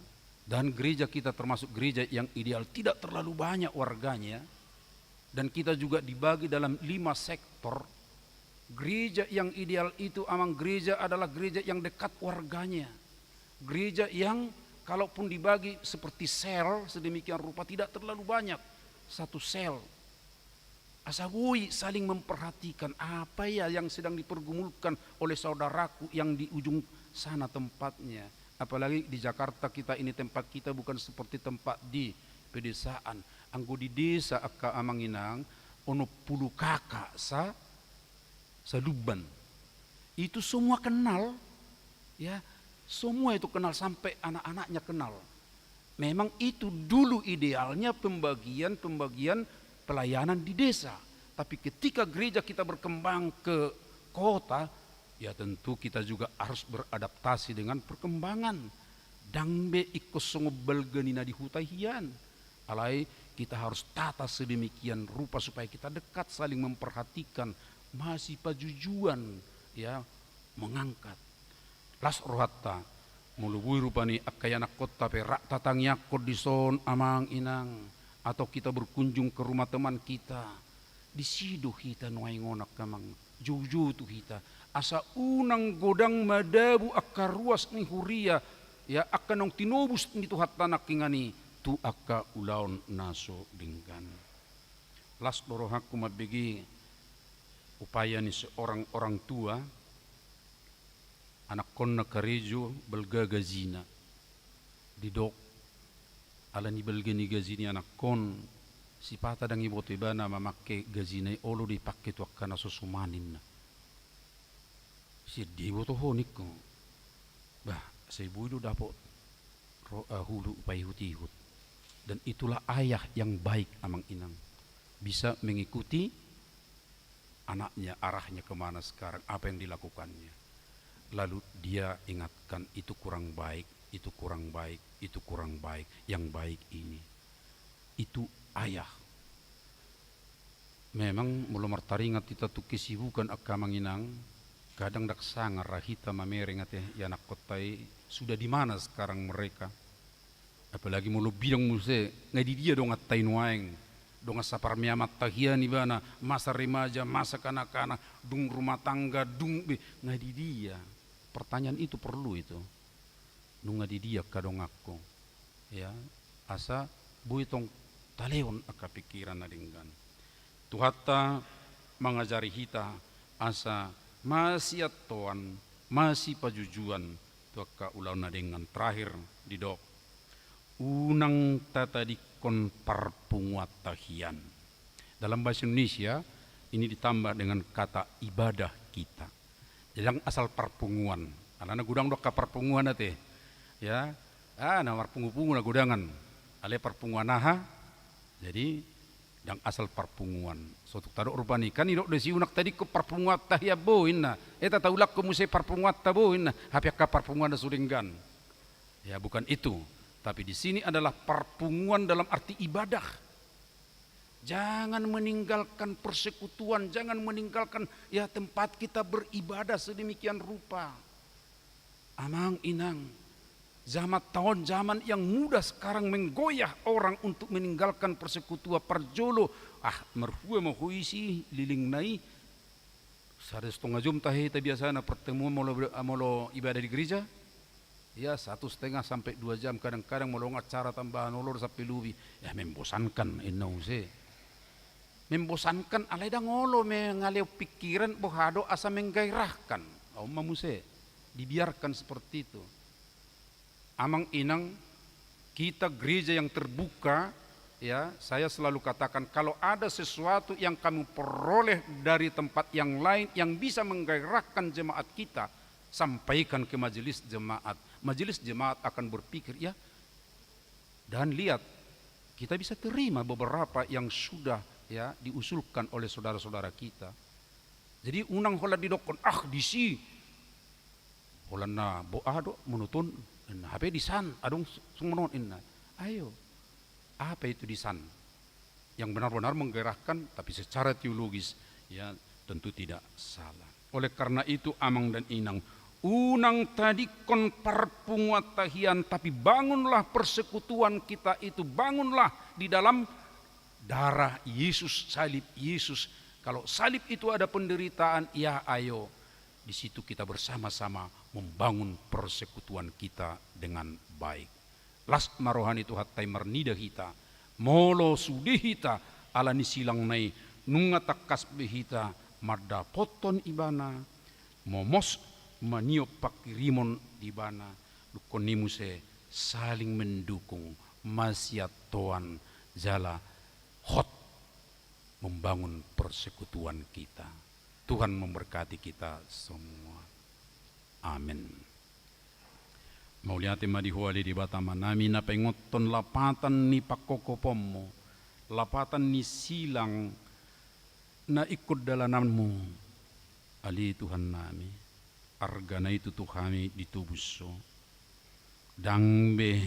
Dan gereja kita termasuk gereja yang ideal, tidak terlalu banyak warganya. Dan kita juga dibagi dalam lima sektor. Gereja yang ideal itu, amang, gereja adalah gereja yang dekat warganya. Gereja yang kalaupun dibagi seperti sel sedemikian rupa, tidak terlalu banyak satu sel. Asa boi saling memperhatikan apa ya yang sedang dipergumulkan oleh saudaraku yang di ujung sana tempatnya. Apalagi di Jakarta kita ini, tempat kita bukan seperti tempat di pedesaan. Anggo di desa angka amang inang, onom pulu K K sa-, salumban. Itu semua kenal, ya, semua itu kenal, sampai anak-anaknya kenal. Memang itu dulu idealnya pembagian-pembagian pelayanan di desa. Tapi ketika gereja kita berkembang ke kota, ya tentu kita juga harus beradaptasi dengan perkembangan. Ndang be ingkon songon balga ni na di huta hian. Alai kita harus tata sedemikian rupa supaya kita dekat, saling memperhatikan, masipajujuan, ya, mengangkat. Las rohanta, molo boi rupani angka ianakkonta pe rap tatangiangkon dison amang inang, atau kita berkunjung ke rumah teman kita, disi do hita nuaeng on angka amang, joujou tu hita, asa unang godang madabu angka ruas ni huria, ya, angka naung tinobus ni Tuhanta nangkiningan i tu angka ulaon na so denggan. Las do rohangku mambege upaya ni seorang orang tua, anakkonna karejo balga gajina. Didok, ala ni balga ni gaji ni anakkon, Sipata ndang iboto ibana mamangke gajina i olo do ipangke tu angka na so suman, ninna. Sian dia iboto ho, ningku. Bah, sai boi do dapot ro-, eh, hulu paihut-ihut. Dan itulah ayah yang baik, amang inang. Bisa mengikuti anaknya, arahnya kemana sekarang, apa yang dilakukannya. Lalu dia ingatkan, itu kurang baik, itu kurang baik, itu kurang baik, yang baik ini. Itu ayah. Memang molo martaringot hita tu kesibukan angka amang inang, kadang ndang sanga ra hita mamereng ate i, anakkonta i sudah di mana sekarang mereka. Apalagi molo bidang muse, nga di dia donganta i nuaeng, dongan saparmeamanta hian ibana, masa remaja, masa kanak-kanak, dung rumah tangga, dung be, nga di dia. Pertanyaan itu perlu itu. Nunga di dia angka donganku. Ya, asa boi tong talehon angka pikiran na denggan. Tuhanta mangajari hita asa masiantoan, masipajujuan tu angka ulaon na denggan. Terakhir didok, unang tatadingkon parpunguanta hian. Dalam bahasa Indonesia, ini ditambah dengan kata ibadah kita. Jadi, ndang asal parpunguan. Alana godang do angka parpunguan ate. Ya, ah, na marpungu-pungu na godangan. Alai parpunguan aha? Jadi, ndang asal parpunguan. So tung tadok rupani, kan didok do disi unang tadingkon parpunguanta hian, bo, ninna. Eh, tataulangkon muse parpunguanta, bo, ninna. Hape angka parpunguan na so denggan. Ya, bukan itu. Tapi di sini adalah parpunguan dalam arti ibadah. Jangan meninggalkan persekutuan, jangan meninggalkan, ya, tempat kita beribadah sedemikian rupa. Amang inang, zaman tahun, zaman yang mudah sekarang menggoyah orang untuk meninggalkan persekutuan. Parjolo, ah, marhua ma ho isi lilingna i, sada setengah jam tahe hita biasana pertemuan molo, molo ibadah di gereja. Ya, satu setengah sampai dua jam, kadang-kadang molo nga acara tambahan olo do sampe lobi. Ya, membosankan, inna muse. Membosankan, alai ndang olo mengalehon pikiran boha do asa menggairahkan. On ma muse, dibiarkan seperti itu. Amang inang, kita gereja yang terbuka, ya, saya selalu katakan, kalau ada sesuatu yang kamu peroleh dari tempat yang lain yang bisa menggairahkan jemaat kita, sampaikan ke majelis jemaat. Majelis jemaat akan berpikir, ya. Dan lihat, kita bisa terima beberapa yang sudah, ya, diusulkan oleh saudara-saudara kita. Jadi, unang holan didokkon, ah, disi. Holan na bo aha do, monoton, inna. Hape di san, adong s-, songon on, inna. Ayo. Apa itu di san? Yang benar-benar menggairahkan, tapi secara teologis, ya, tentu tidak salah. Oleh karena itu, amang dan inang, unang tadingkon parpunguanta hian, tapi bangunlah persekutuan kita itu, bangunlah di dalam darah Yesus, salib Yesus. Kalau salib itu ada penderitaan, ya, ayo, di situ kita bersama-sama membangun persekutuan kita dengan baik. Las ma roha ni Tuhanta i marnida hita, molo sude hita ala ni silangna i, nunga tangkas be hita mandapothon ibana, momos maniop pangkirimon di ibana, dungkon i muse saling mendukung, masiantoan jala hot membangun persekutuan kita. Tuhan memberkati kita semua. Amin. Mauliate ma di Ho ale Debata Amanami, na paingothon lapatan ni pangkophoponmu, lapatan ni silang na ingkon dalananmu, ale Tuhannami, argana i tu hami ditobus Ho. Ndang be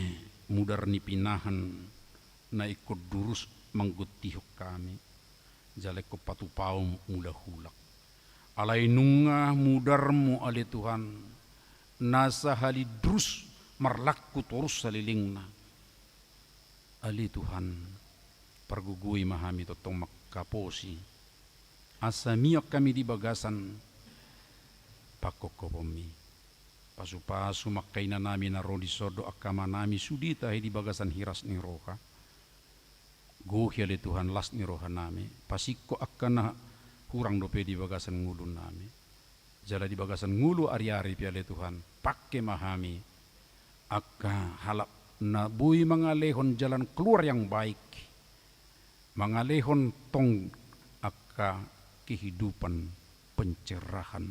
mudar ni pinahan na ingkon durus manggontihon hami, jala ingkon patupaon mula hulak. Alai nunga mudarmu, ale Tuhan, na sahali durus marlangku torus salelengna. Ale Tuhan, pargogoi ma hami tongtong mangkaposi, asa mian hami di bagasan pangkophoponmi. Pasupasu ma angka inanami na ro dison dohot angka amanami, sude tahe di bagasan hiras ni roha. Gohi ale Tuhan las ni rohanami, pasingkop angka na hurang dope di bagasan ngolunami. Jala di bagasan ngolu ariari pe ale Tuhan, pangke ma hami angka halak na boi mangalehon jalan keluar yang baik. mangalehon tong angka kehidupan pencerahan.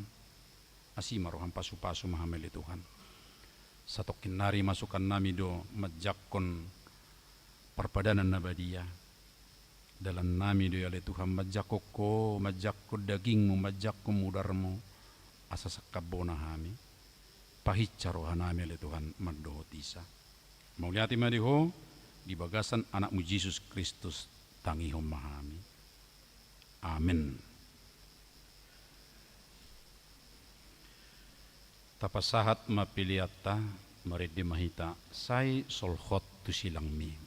Asi ma roham, pasupasu ma hami ale Tuhan. Satongkin nari masukan nami do manjangkon parpadanan na badia. Dalan nami do i ale Tuhan manjangkon Ho, manjangkon dagingmu, manjangkon mudarmu, asa sangkap bona hami. Pahinsa roha nami ale Tuhan mandohot disa. Mauliate ma di Ho, di bagasan Anakmu Jesus Kristus tangihon ma hami. Amen. Tapasahat ma peleanta, marende ma hita, sai solhot tu silangmi.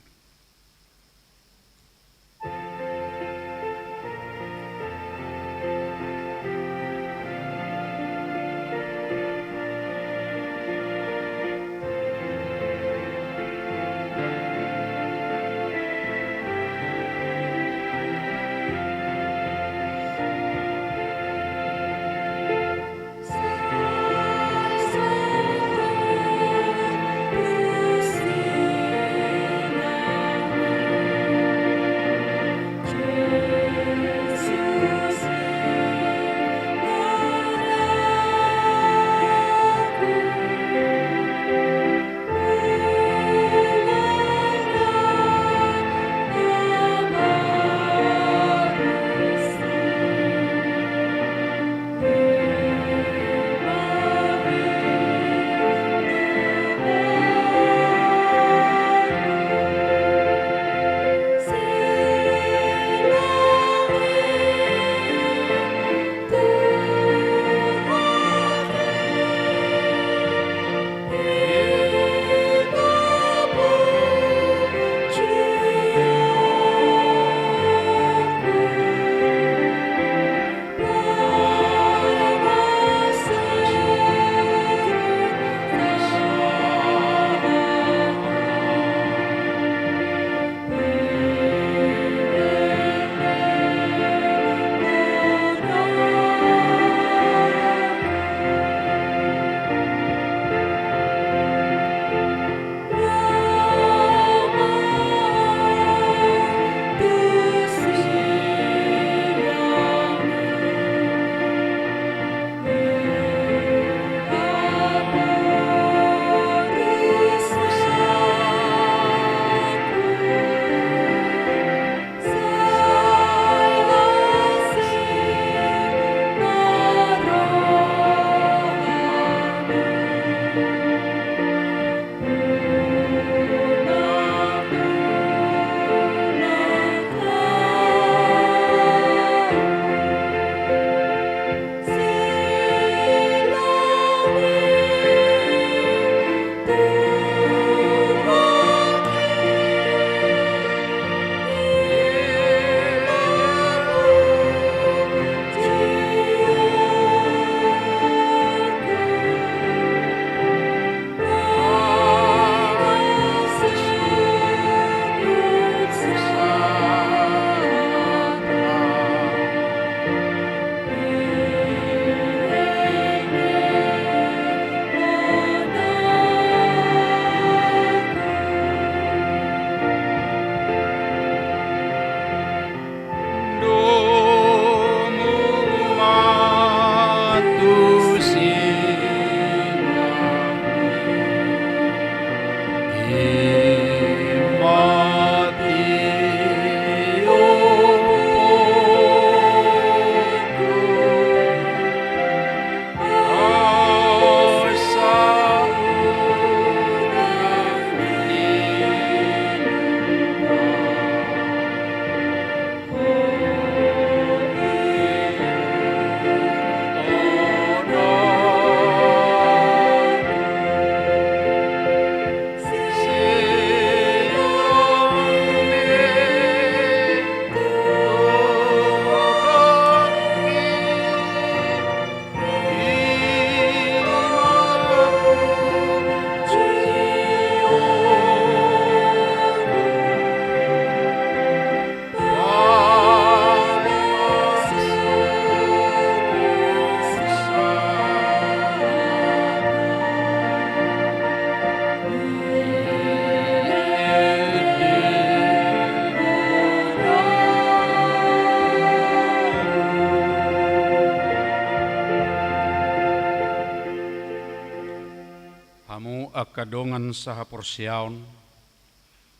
Angka dongan sahaporseaon,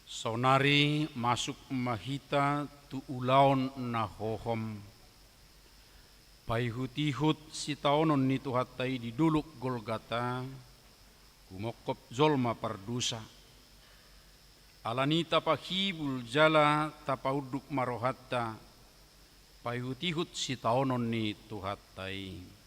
saonari masuk ma hita tu ulaon na hohom. Paihutihut sitaonon ni Tuhanta i di dolok Golgata, humongkop jolma pardosa. Alani i tapahibul jala tapaunduk ma rohanta, paihutihut sitaonon ni Tuhanta i.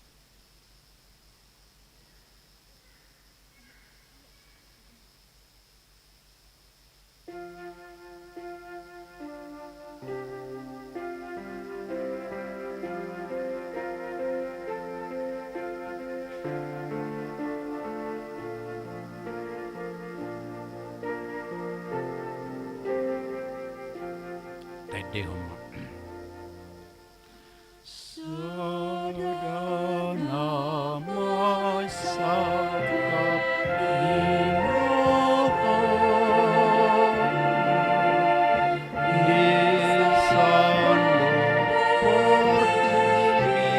Taendehon ma. Sada nama sangkap ni roha, di sandok portibi.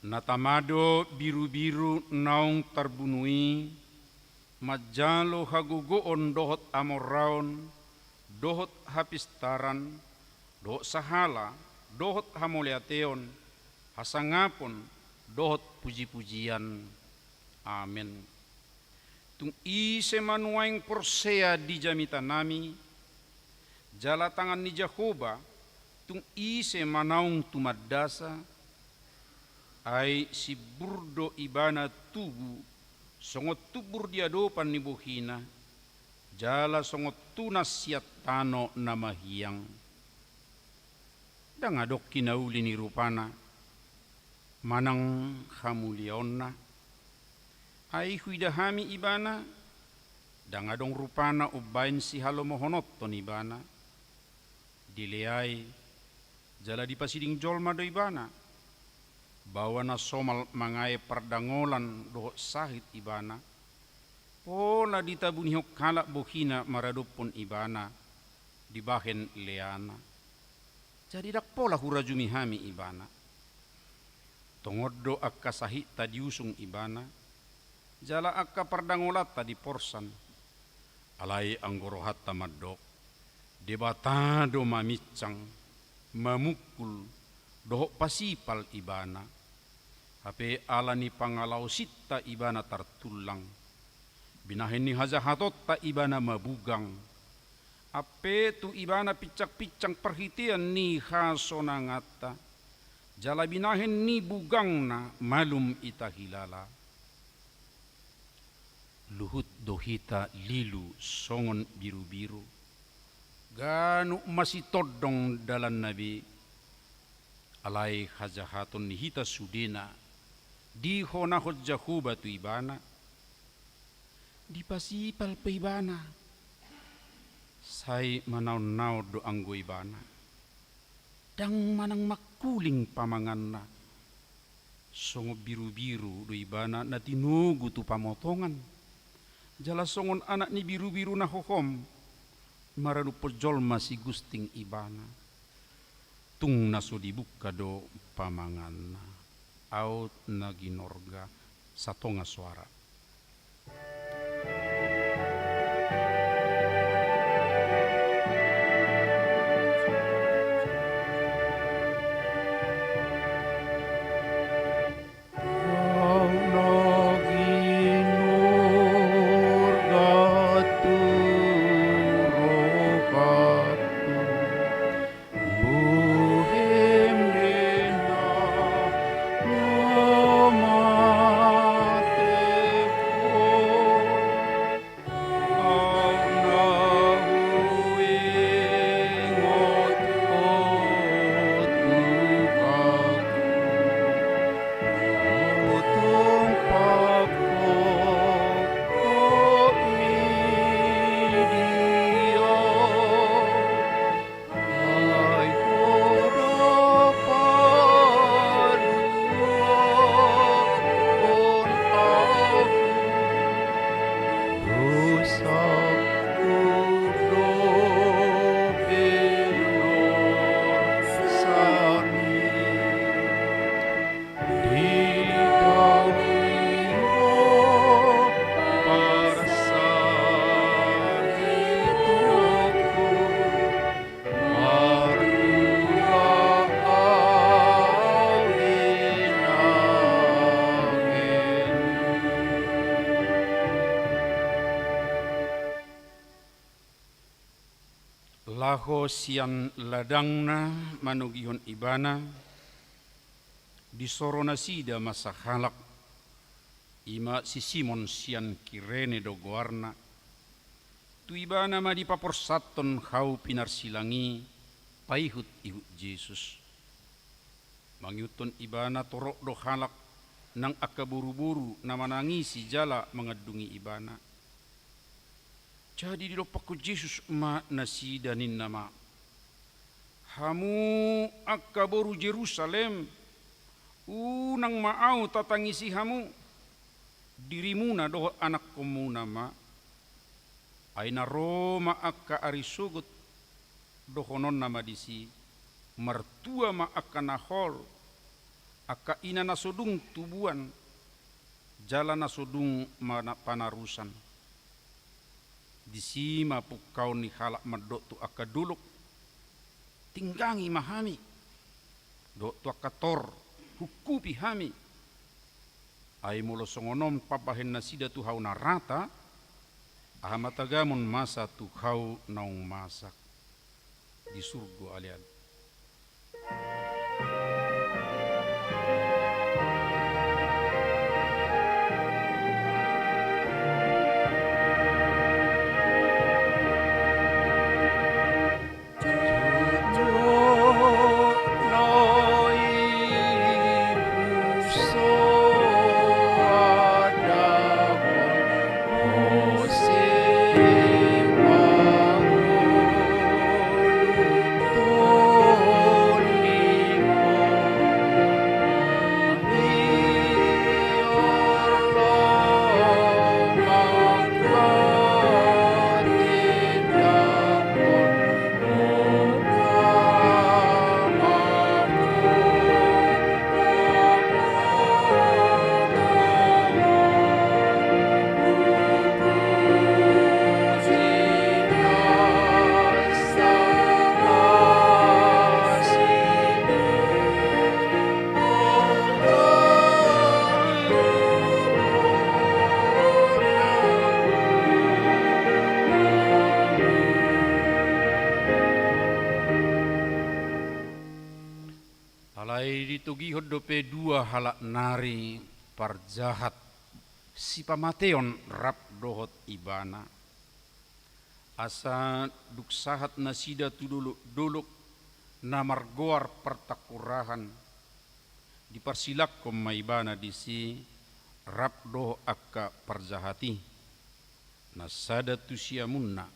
Na tama do birubiru naung tarbunu i, manjalo hagogoon dohot amorraon, dohot hapistaran, dohot sahala, dohot hamauliateon, hasangapon, dohot pujipujian. Amen. Tung ise ma nuaeng porsea di jamitanami, jala tangan ni Jahowa, tung ise ma naung tumandasa, ai simbur do ibana tubu, songon tumbur di adopan ni bohina, jala songon tunas sian tano na mahiang. Ndang adong hinauli ni rupana, manang hamuliaonna. Ai huida hami ibana, ndang adong rupana umbaen sihalomohononhon ibana. Dileai, jala dipasiding jolma do ibana. Baoa na somal mangae pardangolan dohot sahit ibana. Pola ditabunihon halak bohina maradophon ibana, dibahen leana. Jadi ndang pola hurajumi hami ibana. Tongon do angka sahitta diusung ibana, jala angka pardangolanta diporsan. Alai anggo rohanta mandok, Debata do maminsang, mamungkul, dohot pasipal ibana. Hape ala ni pangalaosinta ibana tartullang. Binahen ni hajahatonta ibana mabugang. Ampe tu ibana pinsangpinsang parhitean ni hasonanganta. Jala binahen ni bugangna malum ita hilala. Luhut do hita lilu songon birubiru. Ganup masitondong dalanna be. Alai hajahaton ni hita sudena dihonahon Jahowa tu ibana. Dipasipal pe ibana. Sai manaonnaon do anggo ibana. Ndang manang mangkuling pamanganna. Songon birubiru do ibana na tinogu tu pamotongan. Jala songon anak ni birubiru na hohom, maradophon jolma sigusting ibana. Tung na so dibungka do pamanganna. Aut na ginorga, satonga soara. Laho sian ladangna manogihon ibana, disoro nasida ma sahalak, i ma si Simon sian Kirene do goarna. Tu ibana ma dipaporsathon hau pinarsilang i paihut-ihut Jesus. Mangihuthon ibana torop do halak nang angka boru-boru na manangisi jala mangandungi ibana. Jadi didompakkon Jesus ma nasida, ninna ma: Hamu angka boru Jerusalem, unang ma ahu tatangisi hamu, dirimuna dohot anakkonmuna ma. Ai na ro ma angka ari sogot, dohononna ma disi: Martua ma angka na hol, angka ina na so dung tubuan, jala na so dung mana-, panarusan. Disi ma pungkaon ni halak mandok tu angka dolok: Tinggangi ma hami! Dohot tu angka tor: Hungkupi hami! Ai molo songon on pambahen nasida tu hau na rata, aha ma tagamon masa tu hau naung masak? Di surgo ale-ale. Alai ditogihon dope dua halak nari parjahat, sipamateon rap dohot ibana. Asa dung sahat nasida tu dolok-dolok na margoar Partangkorahan, diparsilangkon ma ibana disi rap dohot angka parjahat i, na sada tu siamunna,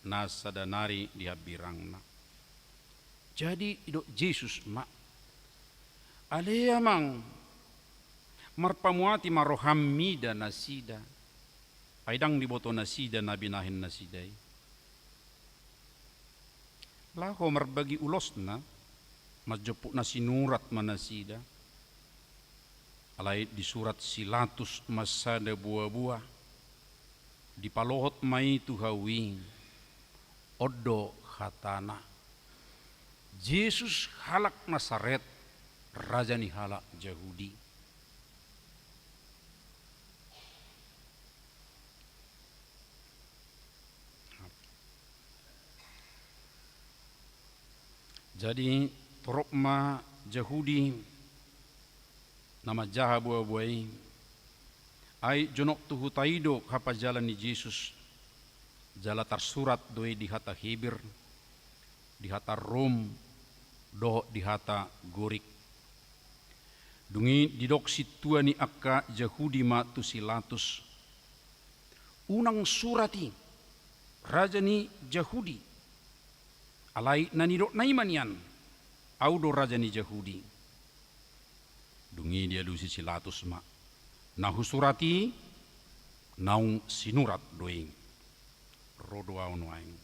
na sada nari di hambirangna. Jadi didok Jesus ma: Ale Amang, marpamuati ma roham mida nasida. Ai ndang diboto nasida na binahen nasida i. Laho marbagi ulosna, manjomput na sinurat ma nasida. Alai disurat si Latus ma sada boa-boa, dipalohot ma i tu hau i. On do hatana: Jesus halak Nasaret, raja ni halak Jahudi. Jadi torop ma Jahudi na manjaha boa-boa i. Ai jonok tu huta i do hapajalan ni Jesus, jala tarsurat do i di hata Heber, di hata Rom, dohot di hata Gorik. Dung i didok sintua ni angka Jahudi ma tu si Latus: Unang surat i, raja ni Jahudi. Alai na nidokna i ma nian: Ahu do raja ni Jahudi. Dung i dialusi si Latus ma: Na husurat i naung sinurat do i. Ro do ahu nuaeng.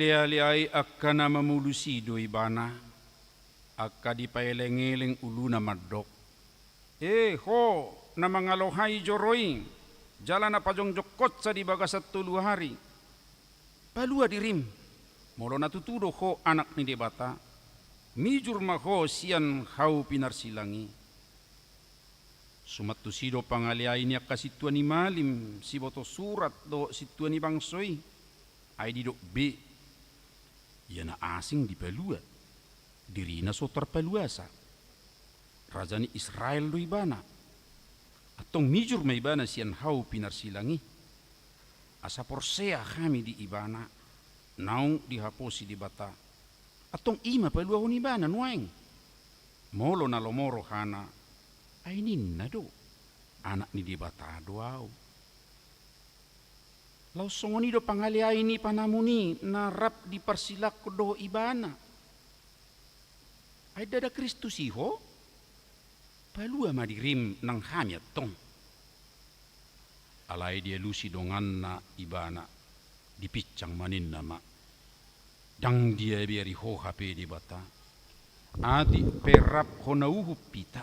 Dialealehon angka na mamolus i do ibana, angka dipaeleng-eleng uluna mandok: E ho, na mangalohai joro i, jala na pajongjongkonsa di bagasan tolu ari, palua dirim, molo na tutu do ho Anak ni Debata, mijur ma ho sian hau pinarsilang i. Suman tusi do pangaleai ni angka sintua ni malim, siboto surat dohot sintua ni bangso i. Ai didok be, ia na asing dipalua, dirina so tarpaluasa. Raja ni Israel do ibana. Antong mijur ma ibana sian hau pinarsilang i, asa porsea hami di ibana, naung dihaposi Debata. Antong i ma paluahon ibana nuaeng. Molo na lomo rohana, ai ninna do: Anak ni Debata do ahu. Laos songon i do pangaleai ni panamun i na rap diparsilangkon dohot ibana. Ai ndada Kristus i ho? Palua ma dirim nang hami antong. Alai dialusi donganna ibana, dipinsang ma, ninna ma: Ndang diabeari ho hape Debata, atik pe rap hona uhum hita.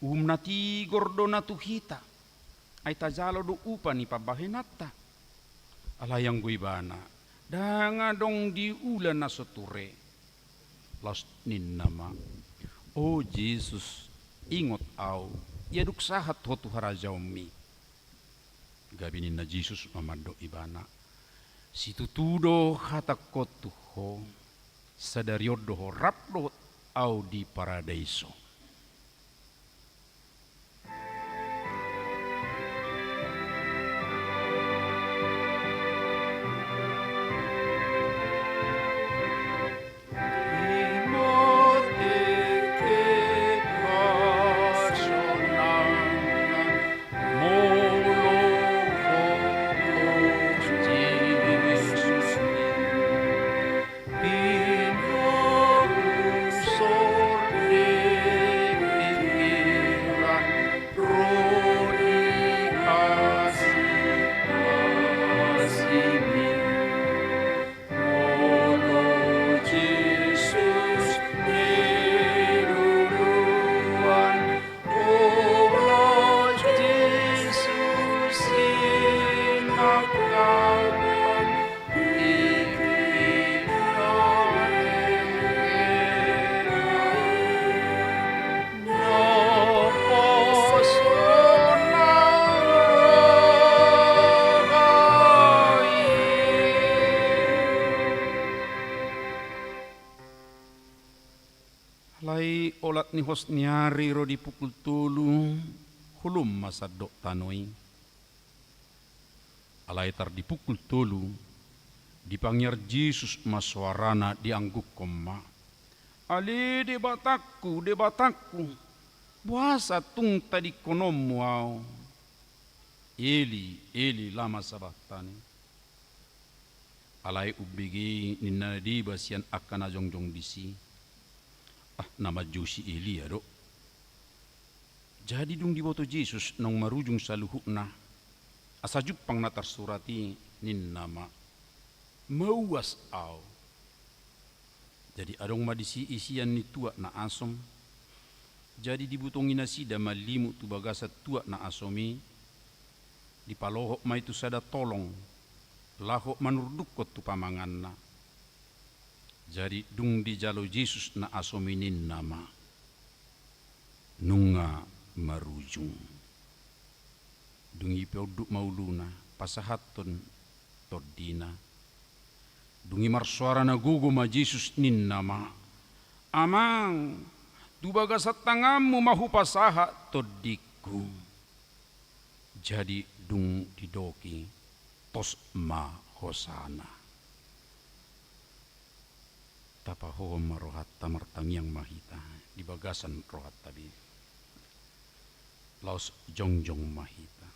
Uhum na tigor do na tu hita, ai tajalo do upa ni pambahenanta. Alai anggo ibana, ndang adong diula na so ture. Laos ninna ma: O Jesus, ingot ahu, ia dung sahat ho tu harajaonmi. Gabe ninna Jesus ma mandok ibana: Situtu do hatangkon tu ho, sadari on do ho rap dohot ahu di paradaiso. Alai olat ni hos ni ari ro di pukul tolu, holom ma sandok tano i. Alai tar di pukul tolu, dipangiar Jesus ma soarana, dianggukkon ma: Ale Debatangku, Debatangku, boasa tung tadingkononmu ahu? Eli, Eli, lama sabaktani? Alai umbege ninna na deba sian angka na jongjong disi: Ah, na manjou si Elia do. Jadi dung diboto Jesus naung marujung saluhutna, asa jumpang na tarsurat i, ninna ma: Mauas ahu. Jadi adong ma disi isian ni tuak na asom. Jadi dibutongi nasida manlimuk tu bagasan tuak na asom i, dipalohot ma i tu sada tolong, laho manurdukkon tu pamanganna. Jadi dung dijalo Jesus na asom i, ninna ma: Nunga marujung. Dung i paunduk ma uluna, pasahathon tondina. Dung i marsoara na gogo ma Jesus, ninna ma: Amang, tu bagasan tanganmu ma hupasahat tondingku. Jadi dung didok i, tos ma hosana. Tapahohom ma rohanta, martangiang ma hita di bagasan rohanta be. Laos jongjong ma hita.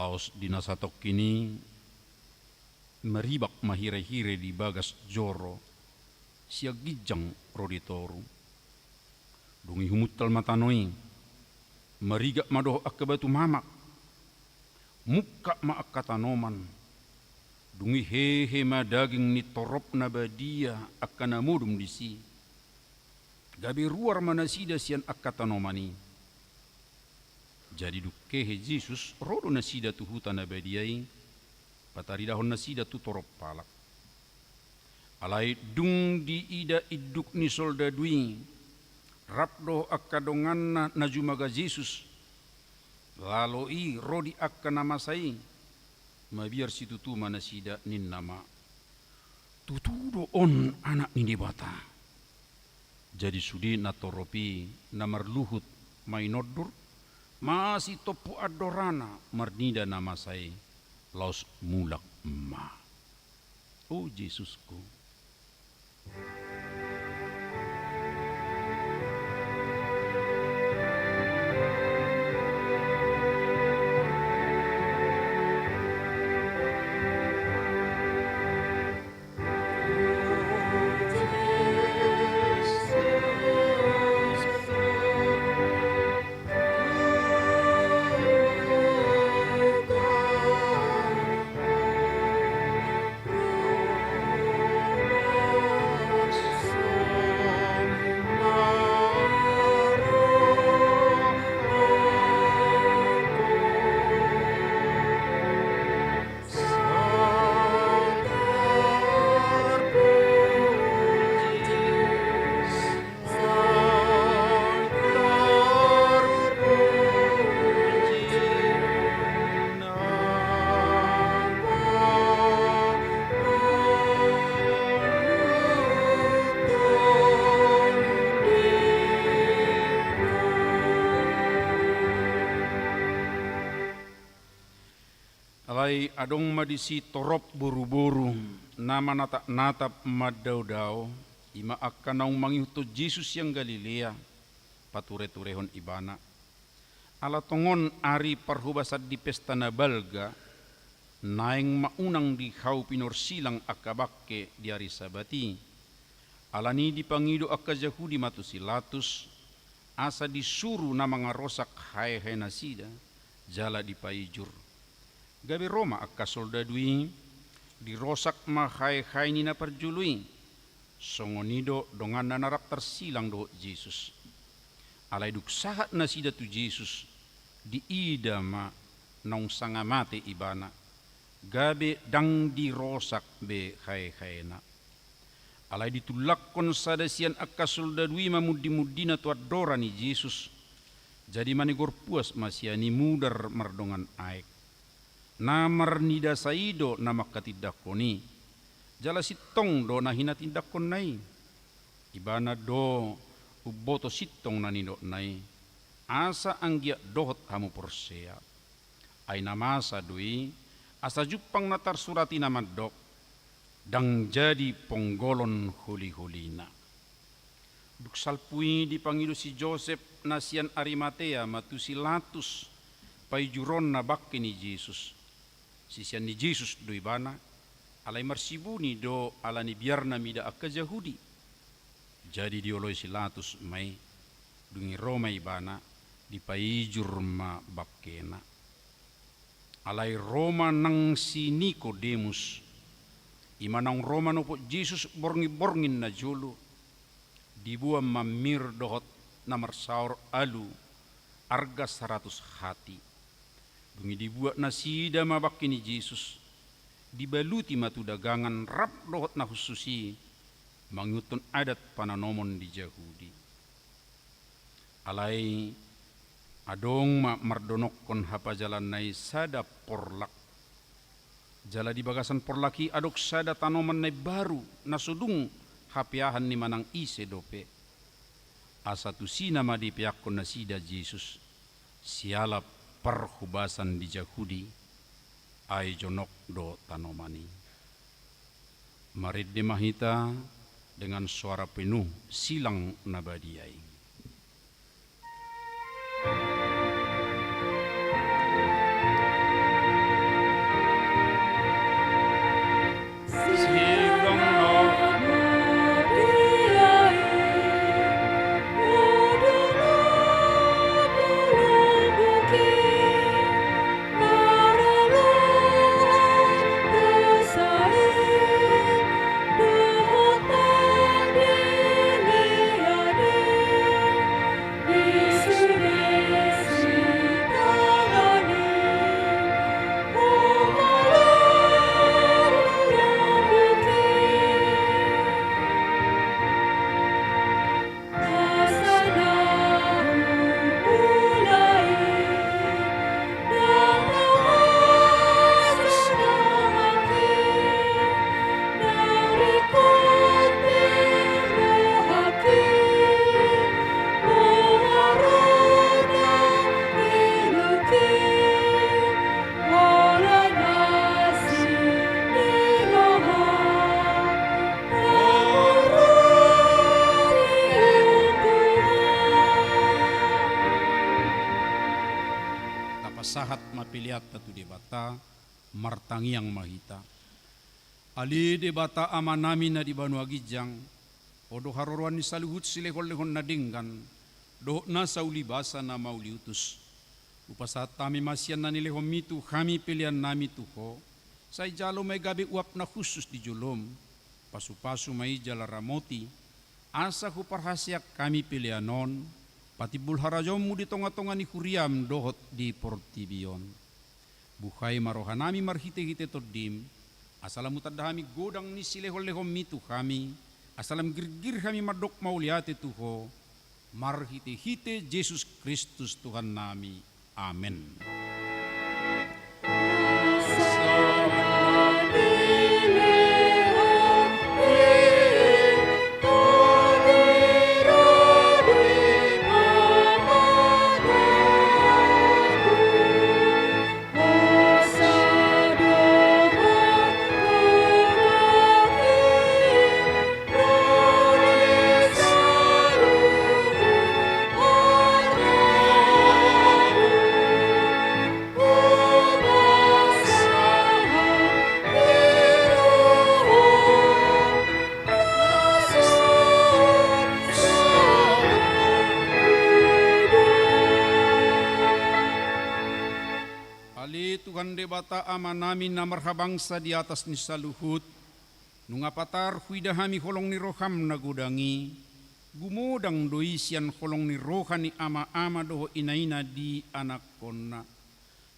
Laos di na satongkin i maribak ma hirehire di bagas joro sian ginjang ro di toru. Dung i humuntal ma tano i, marigak ma dohot angka batu mamak, mungkap ma angka tanoman. Dung i hehe ma daging ni torop na badia angka na modom disi, gabe ruar ma nasida sian angka tanoman i. Jadi dung hehe Jesus, ro do nasida tu huta na badia i, pataridahon nasida tu torop halak. Alai dung diida induk ni soldadu i rap dohot angka donganna na jumaga Jesus, lalo i ro di angka na masa i, mabiar situtu ma nasida, ninna ma: Tutu do on Anak ni Debata. Jadi sude na torop i na marluhut mainondur, masitompu andorana marnida na masa i, laos mulak ma. O Jesusku. Alai adong ma disi torop boruboru na manatapnatap mandaodao, i ma angka naung mangihuthon Jesus sian Galilea, patureturehon Ibana. Ala tongon ari parhobasan di pesta na balga, naeng ma unang di hau pinorsilang angka bangke di ari Sabat i. Alani i dipangido angka Jahudi ma tu si Latus, asa disuru na mangarosak haehaenasida, jala dipaijur. Gabe ro ma angka soldadu i, dirosak ma haehae ni na parjolo i. Songon i do donganna na rap tarsilang dohot Jesus. Alai dung sahat nasida tu Jesus, diida ma naung sanga mate Ibana, gabe ndang dirosak be haehaena. Alai ditullakkon sada sian angka soldadu i mamundimundina tu andora ni Jesus. Jadi manigor puas ma sian i mudar mardongan aek. Na marnidasa i do na mangkatindangkon i, jala sintong do na hinatindangkonna i. Ibana do umboto sintong na nidokna i, asa anggiat dohot hamu porsea. Ai na masa do i, asa jumpang na tarsurat i na mandok: Ndang jadi ponggolon holiholina. Dung salpu i dipangido si Josep na sian Arimatea ma tu si Latus paijuronna bangke ni Jesus. Sisean ni Jesus do ibana, alai marsibuni do ala ni biarna mida angka Jahudi. Jadi dioloi si Latus ma i, dung i ro ma ibana, dipaijur ma bangkena. Alai ro ma nang si Nikodemus, i ma naung ro manopot Jesus borngin-borngin na jolo, diboan ma mir dohot na marsaor alu arga saratus hati. Dung i dibuat nasida ma bangke ni Jesus, dibaluti ma tu dagangan rap dohot na hushus i, mangihuthon adat pananomon di Jahudi. Alai adong ma mardonokkon hapajalanna i sada porlak. Jala di bagasan porlak i adong sada tanoman na imbaru, na so dung hapeahan ni manang ise dope. Asa tusina ma dipeakkon nasida Jesus, siala parhobasan di Jahudi, ai jonok do tanoman i. Marende ma hita dengan suara penuh silang na badia i. Peleanta tu Debata, martangiang ma hita. Ale Debata Amanami na di banua ginjang, Ho do haroroan ni saluhut silehonlehon na denggan, dohot nasa ulibasa na mauliutus. Hupasahat hami ma sian na nilehonMi tu hami peleannami tu Ho, sai jalo ma i gabe uap na hushus di joloM, pasupasu ma i jala ramoti, asa huparhaseang hami pelean on, patimbul harajaonMu di tongatonga ni huriaM dohot di portibi on. Buhai ma rohanami marhitehite TondiM, asa lam hutanda hami godang ni silehonlehonMi tu hami, asa lam girgir hami mandok mauliate tu Ho, marhitehite Jesus Kristus Tuhannami. Amen. Ale Tuhan Debata Amanami na marhabangsa di atas ni saluhut, nunga patar huida hami holong ni rohaM na godang i, gumodang do i sian holong ni roha ni amaama dohot inaina di anakkonna.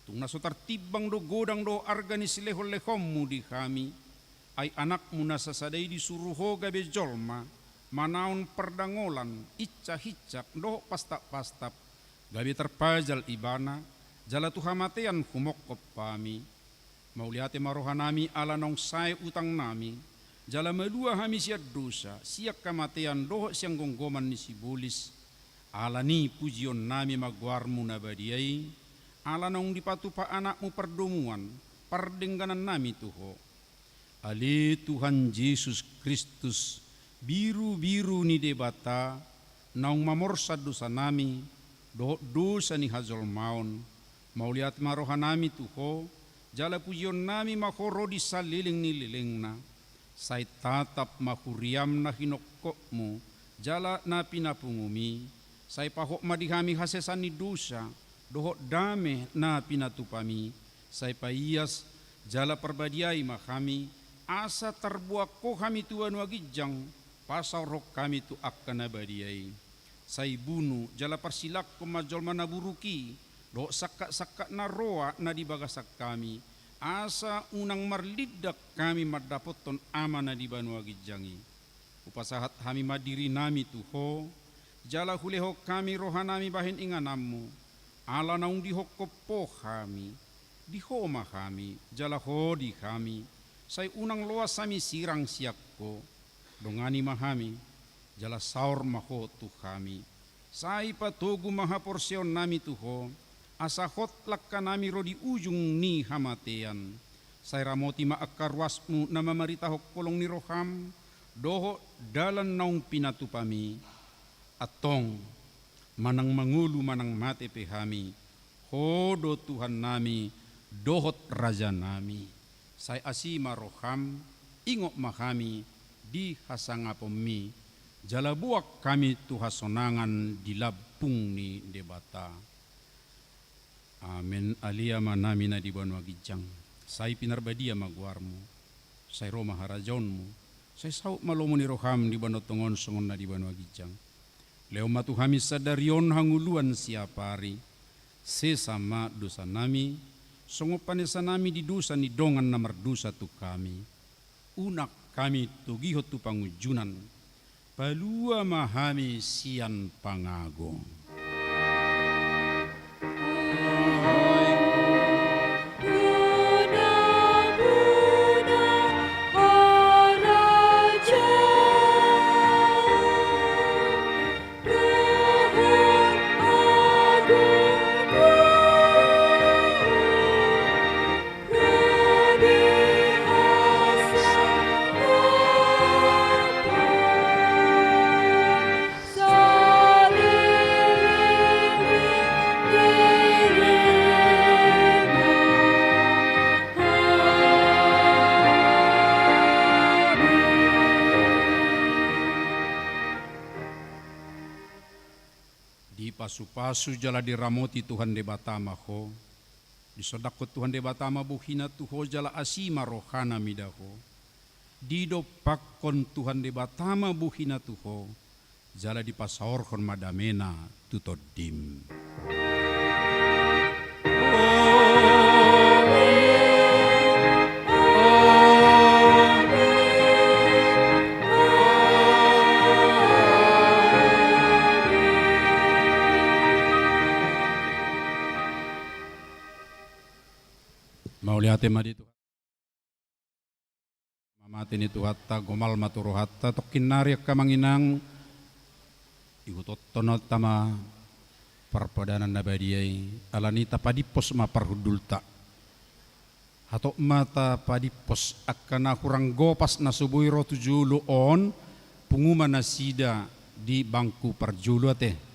Tung na so tartimbang do godang dohot arga ni silehonlehonMu di hami, ai AnakMu na sasada i disuru Ho gabe jolma, manaon pardangolan, insahinsak, dohot pastapastap, gabe tarpajal Ibana, jala tu hamatean humongkop hami. Mauliate ma rohanami ala naung sae utangnami, jala malua hami sian dosa, sian hamatean dohot sian gomgoman ni sibolis. Alani i pujionnami ma goarMu na badia i, ala naung dipatupa AnakMu pardomuan, pardengganannami tu Ho. Ale Tuhan Jesus Kristus, birubiru ni Debata, naung mamorsan dosanami, dohot dosa ni hajolmaon, mauliate ma rohanami tu Ho, jala pujionnami ma Ho ro di saleleng ni lelengna. Sai tatap ma huriaM na hinongkopMu, jala na pinapungumMi, sai pahot ma di hami hasesaan ni dosa, dohot dame na pinatupami, sai paias, jala parbadiai ma hami, asa tarboan Ho hami tu banua ginjang, pasaorhon hami tu angka na badia i. Sai bunu, jala parsilangkon ma jolma na buruk i, dohot sangkatsangkat na roa na di bagasan hami, asa unang marlindang hami mandapothon Ama na di banua ginjang i. Hupasahat hami ma dirinami tu Ho, jala hulehon hami rohanami bahen ingananMu, ala naung dihongkop Ho hami, di Ho ma hami, jala Ho di hami, sai unang loas hami sirang sian Ho, dongani ma hami, jala saor ma Ho tu hami. Sai patogu ma haporseaonnami tu Ho, asa hot langkanami ro di ujung ni hamatean. Sai ramoti ma angka ruasMu na mamaritahon holong ni rohaM, dohot dalan naung pinatupami. Antong, manang mangolu manang mate pe hami, Ho do Tuhannami, dohot Rajanami. Sai asi ma rohaM, ingot ma hami di hasangaponMi, jala boan hami tu hasonangan di lambung ni Debata. Amen. Ale Amanami na di banua ginjang, sai pinarbadia ma goarMu, sai ro ma harajaonMu, sai saut ma lomo ni rohaM di banua tonga on songon na di banua ginjang. Lehon ma tu hami sadari on hangoluan siapari, sesa ma dosanami, songon panesanami di dosa ni dongan na mardosa tu hami. Unang hami togihon tu pangunjunan, palua ma hami sian pangago. Pasu-pasu jala diramoti Tuhan Debata ma ho. Disondangkon Tuhan Debata ma bohina tu ho jala asi ma rohana mida ho. Didompakkon Tuhan Debata ma bohina tu ho, jala dipasaorhon ma damena tu tondim. Mauliate ma di Tuhan. Mamate ni Tuhanta, gomal ma tu rohanta. Tongkin nari angka amang inang, ihuthon hita ma parpadanan na badia i, alani tapadimpos ma parhundulta. Hatop ma tapadimpos angka na hurang gopas na so boi ro tu jolo on, pungu ma nasida di bangku parjolo ate.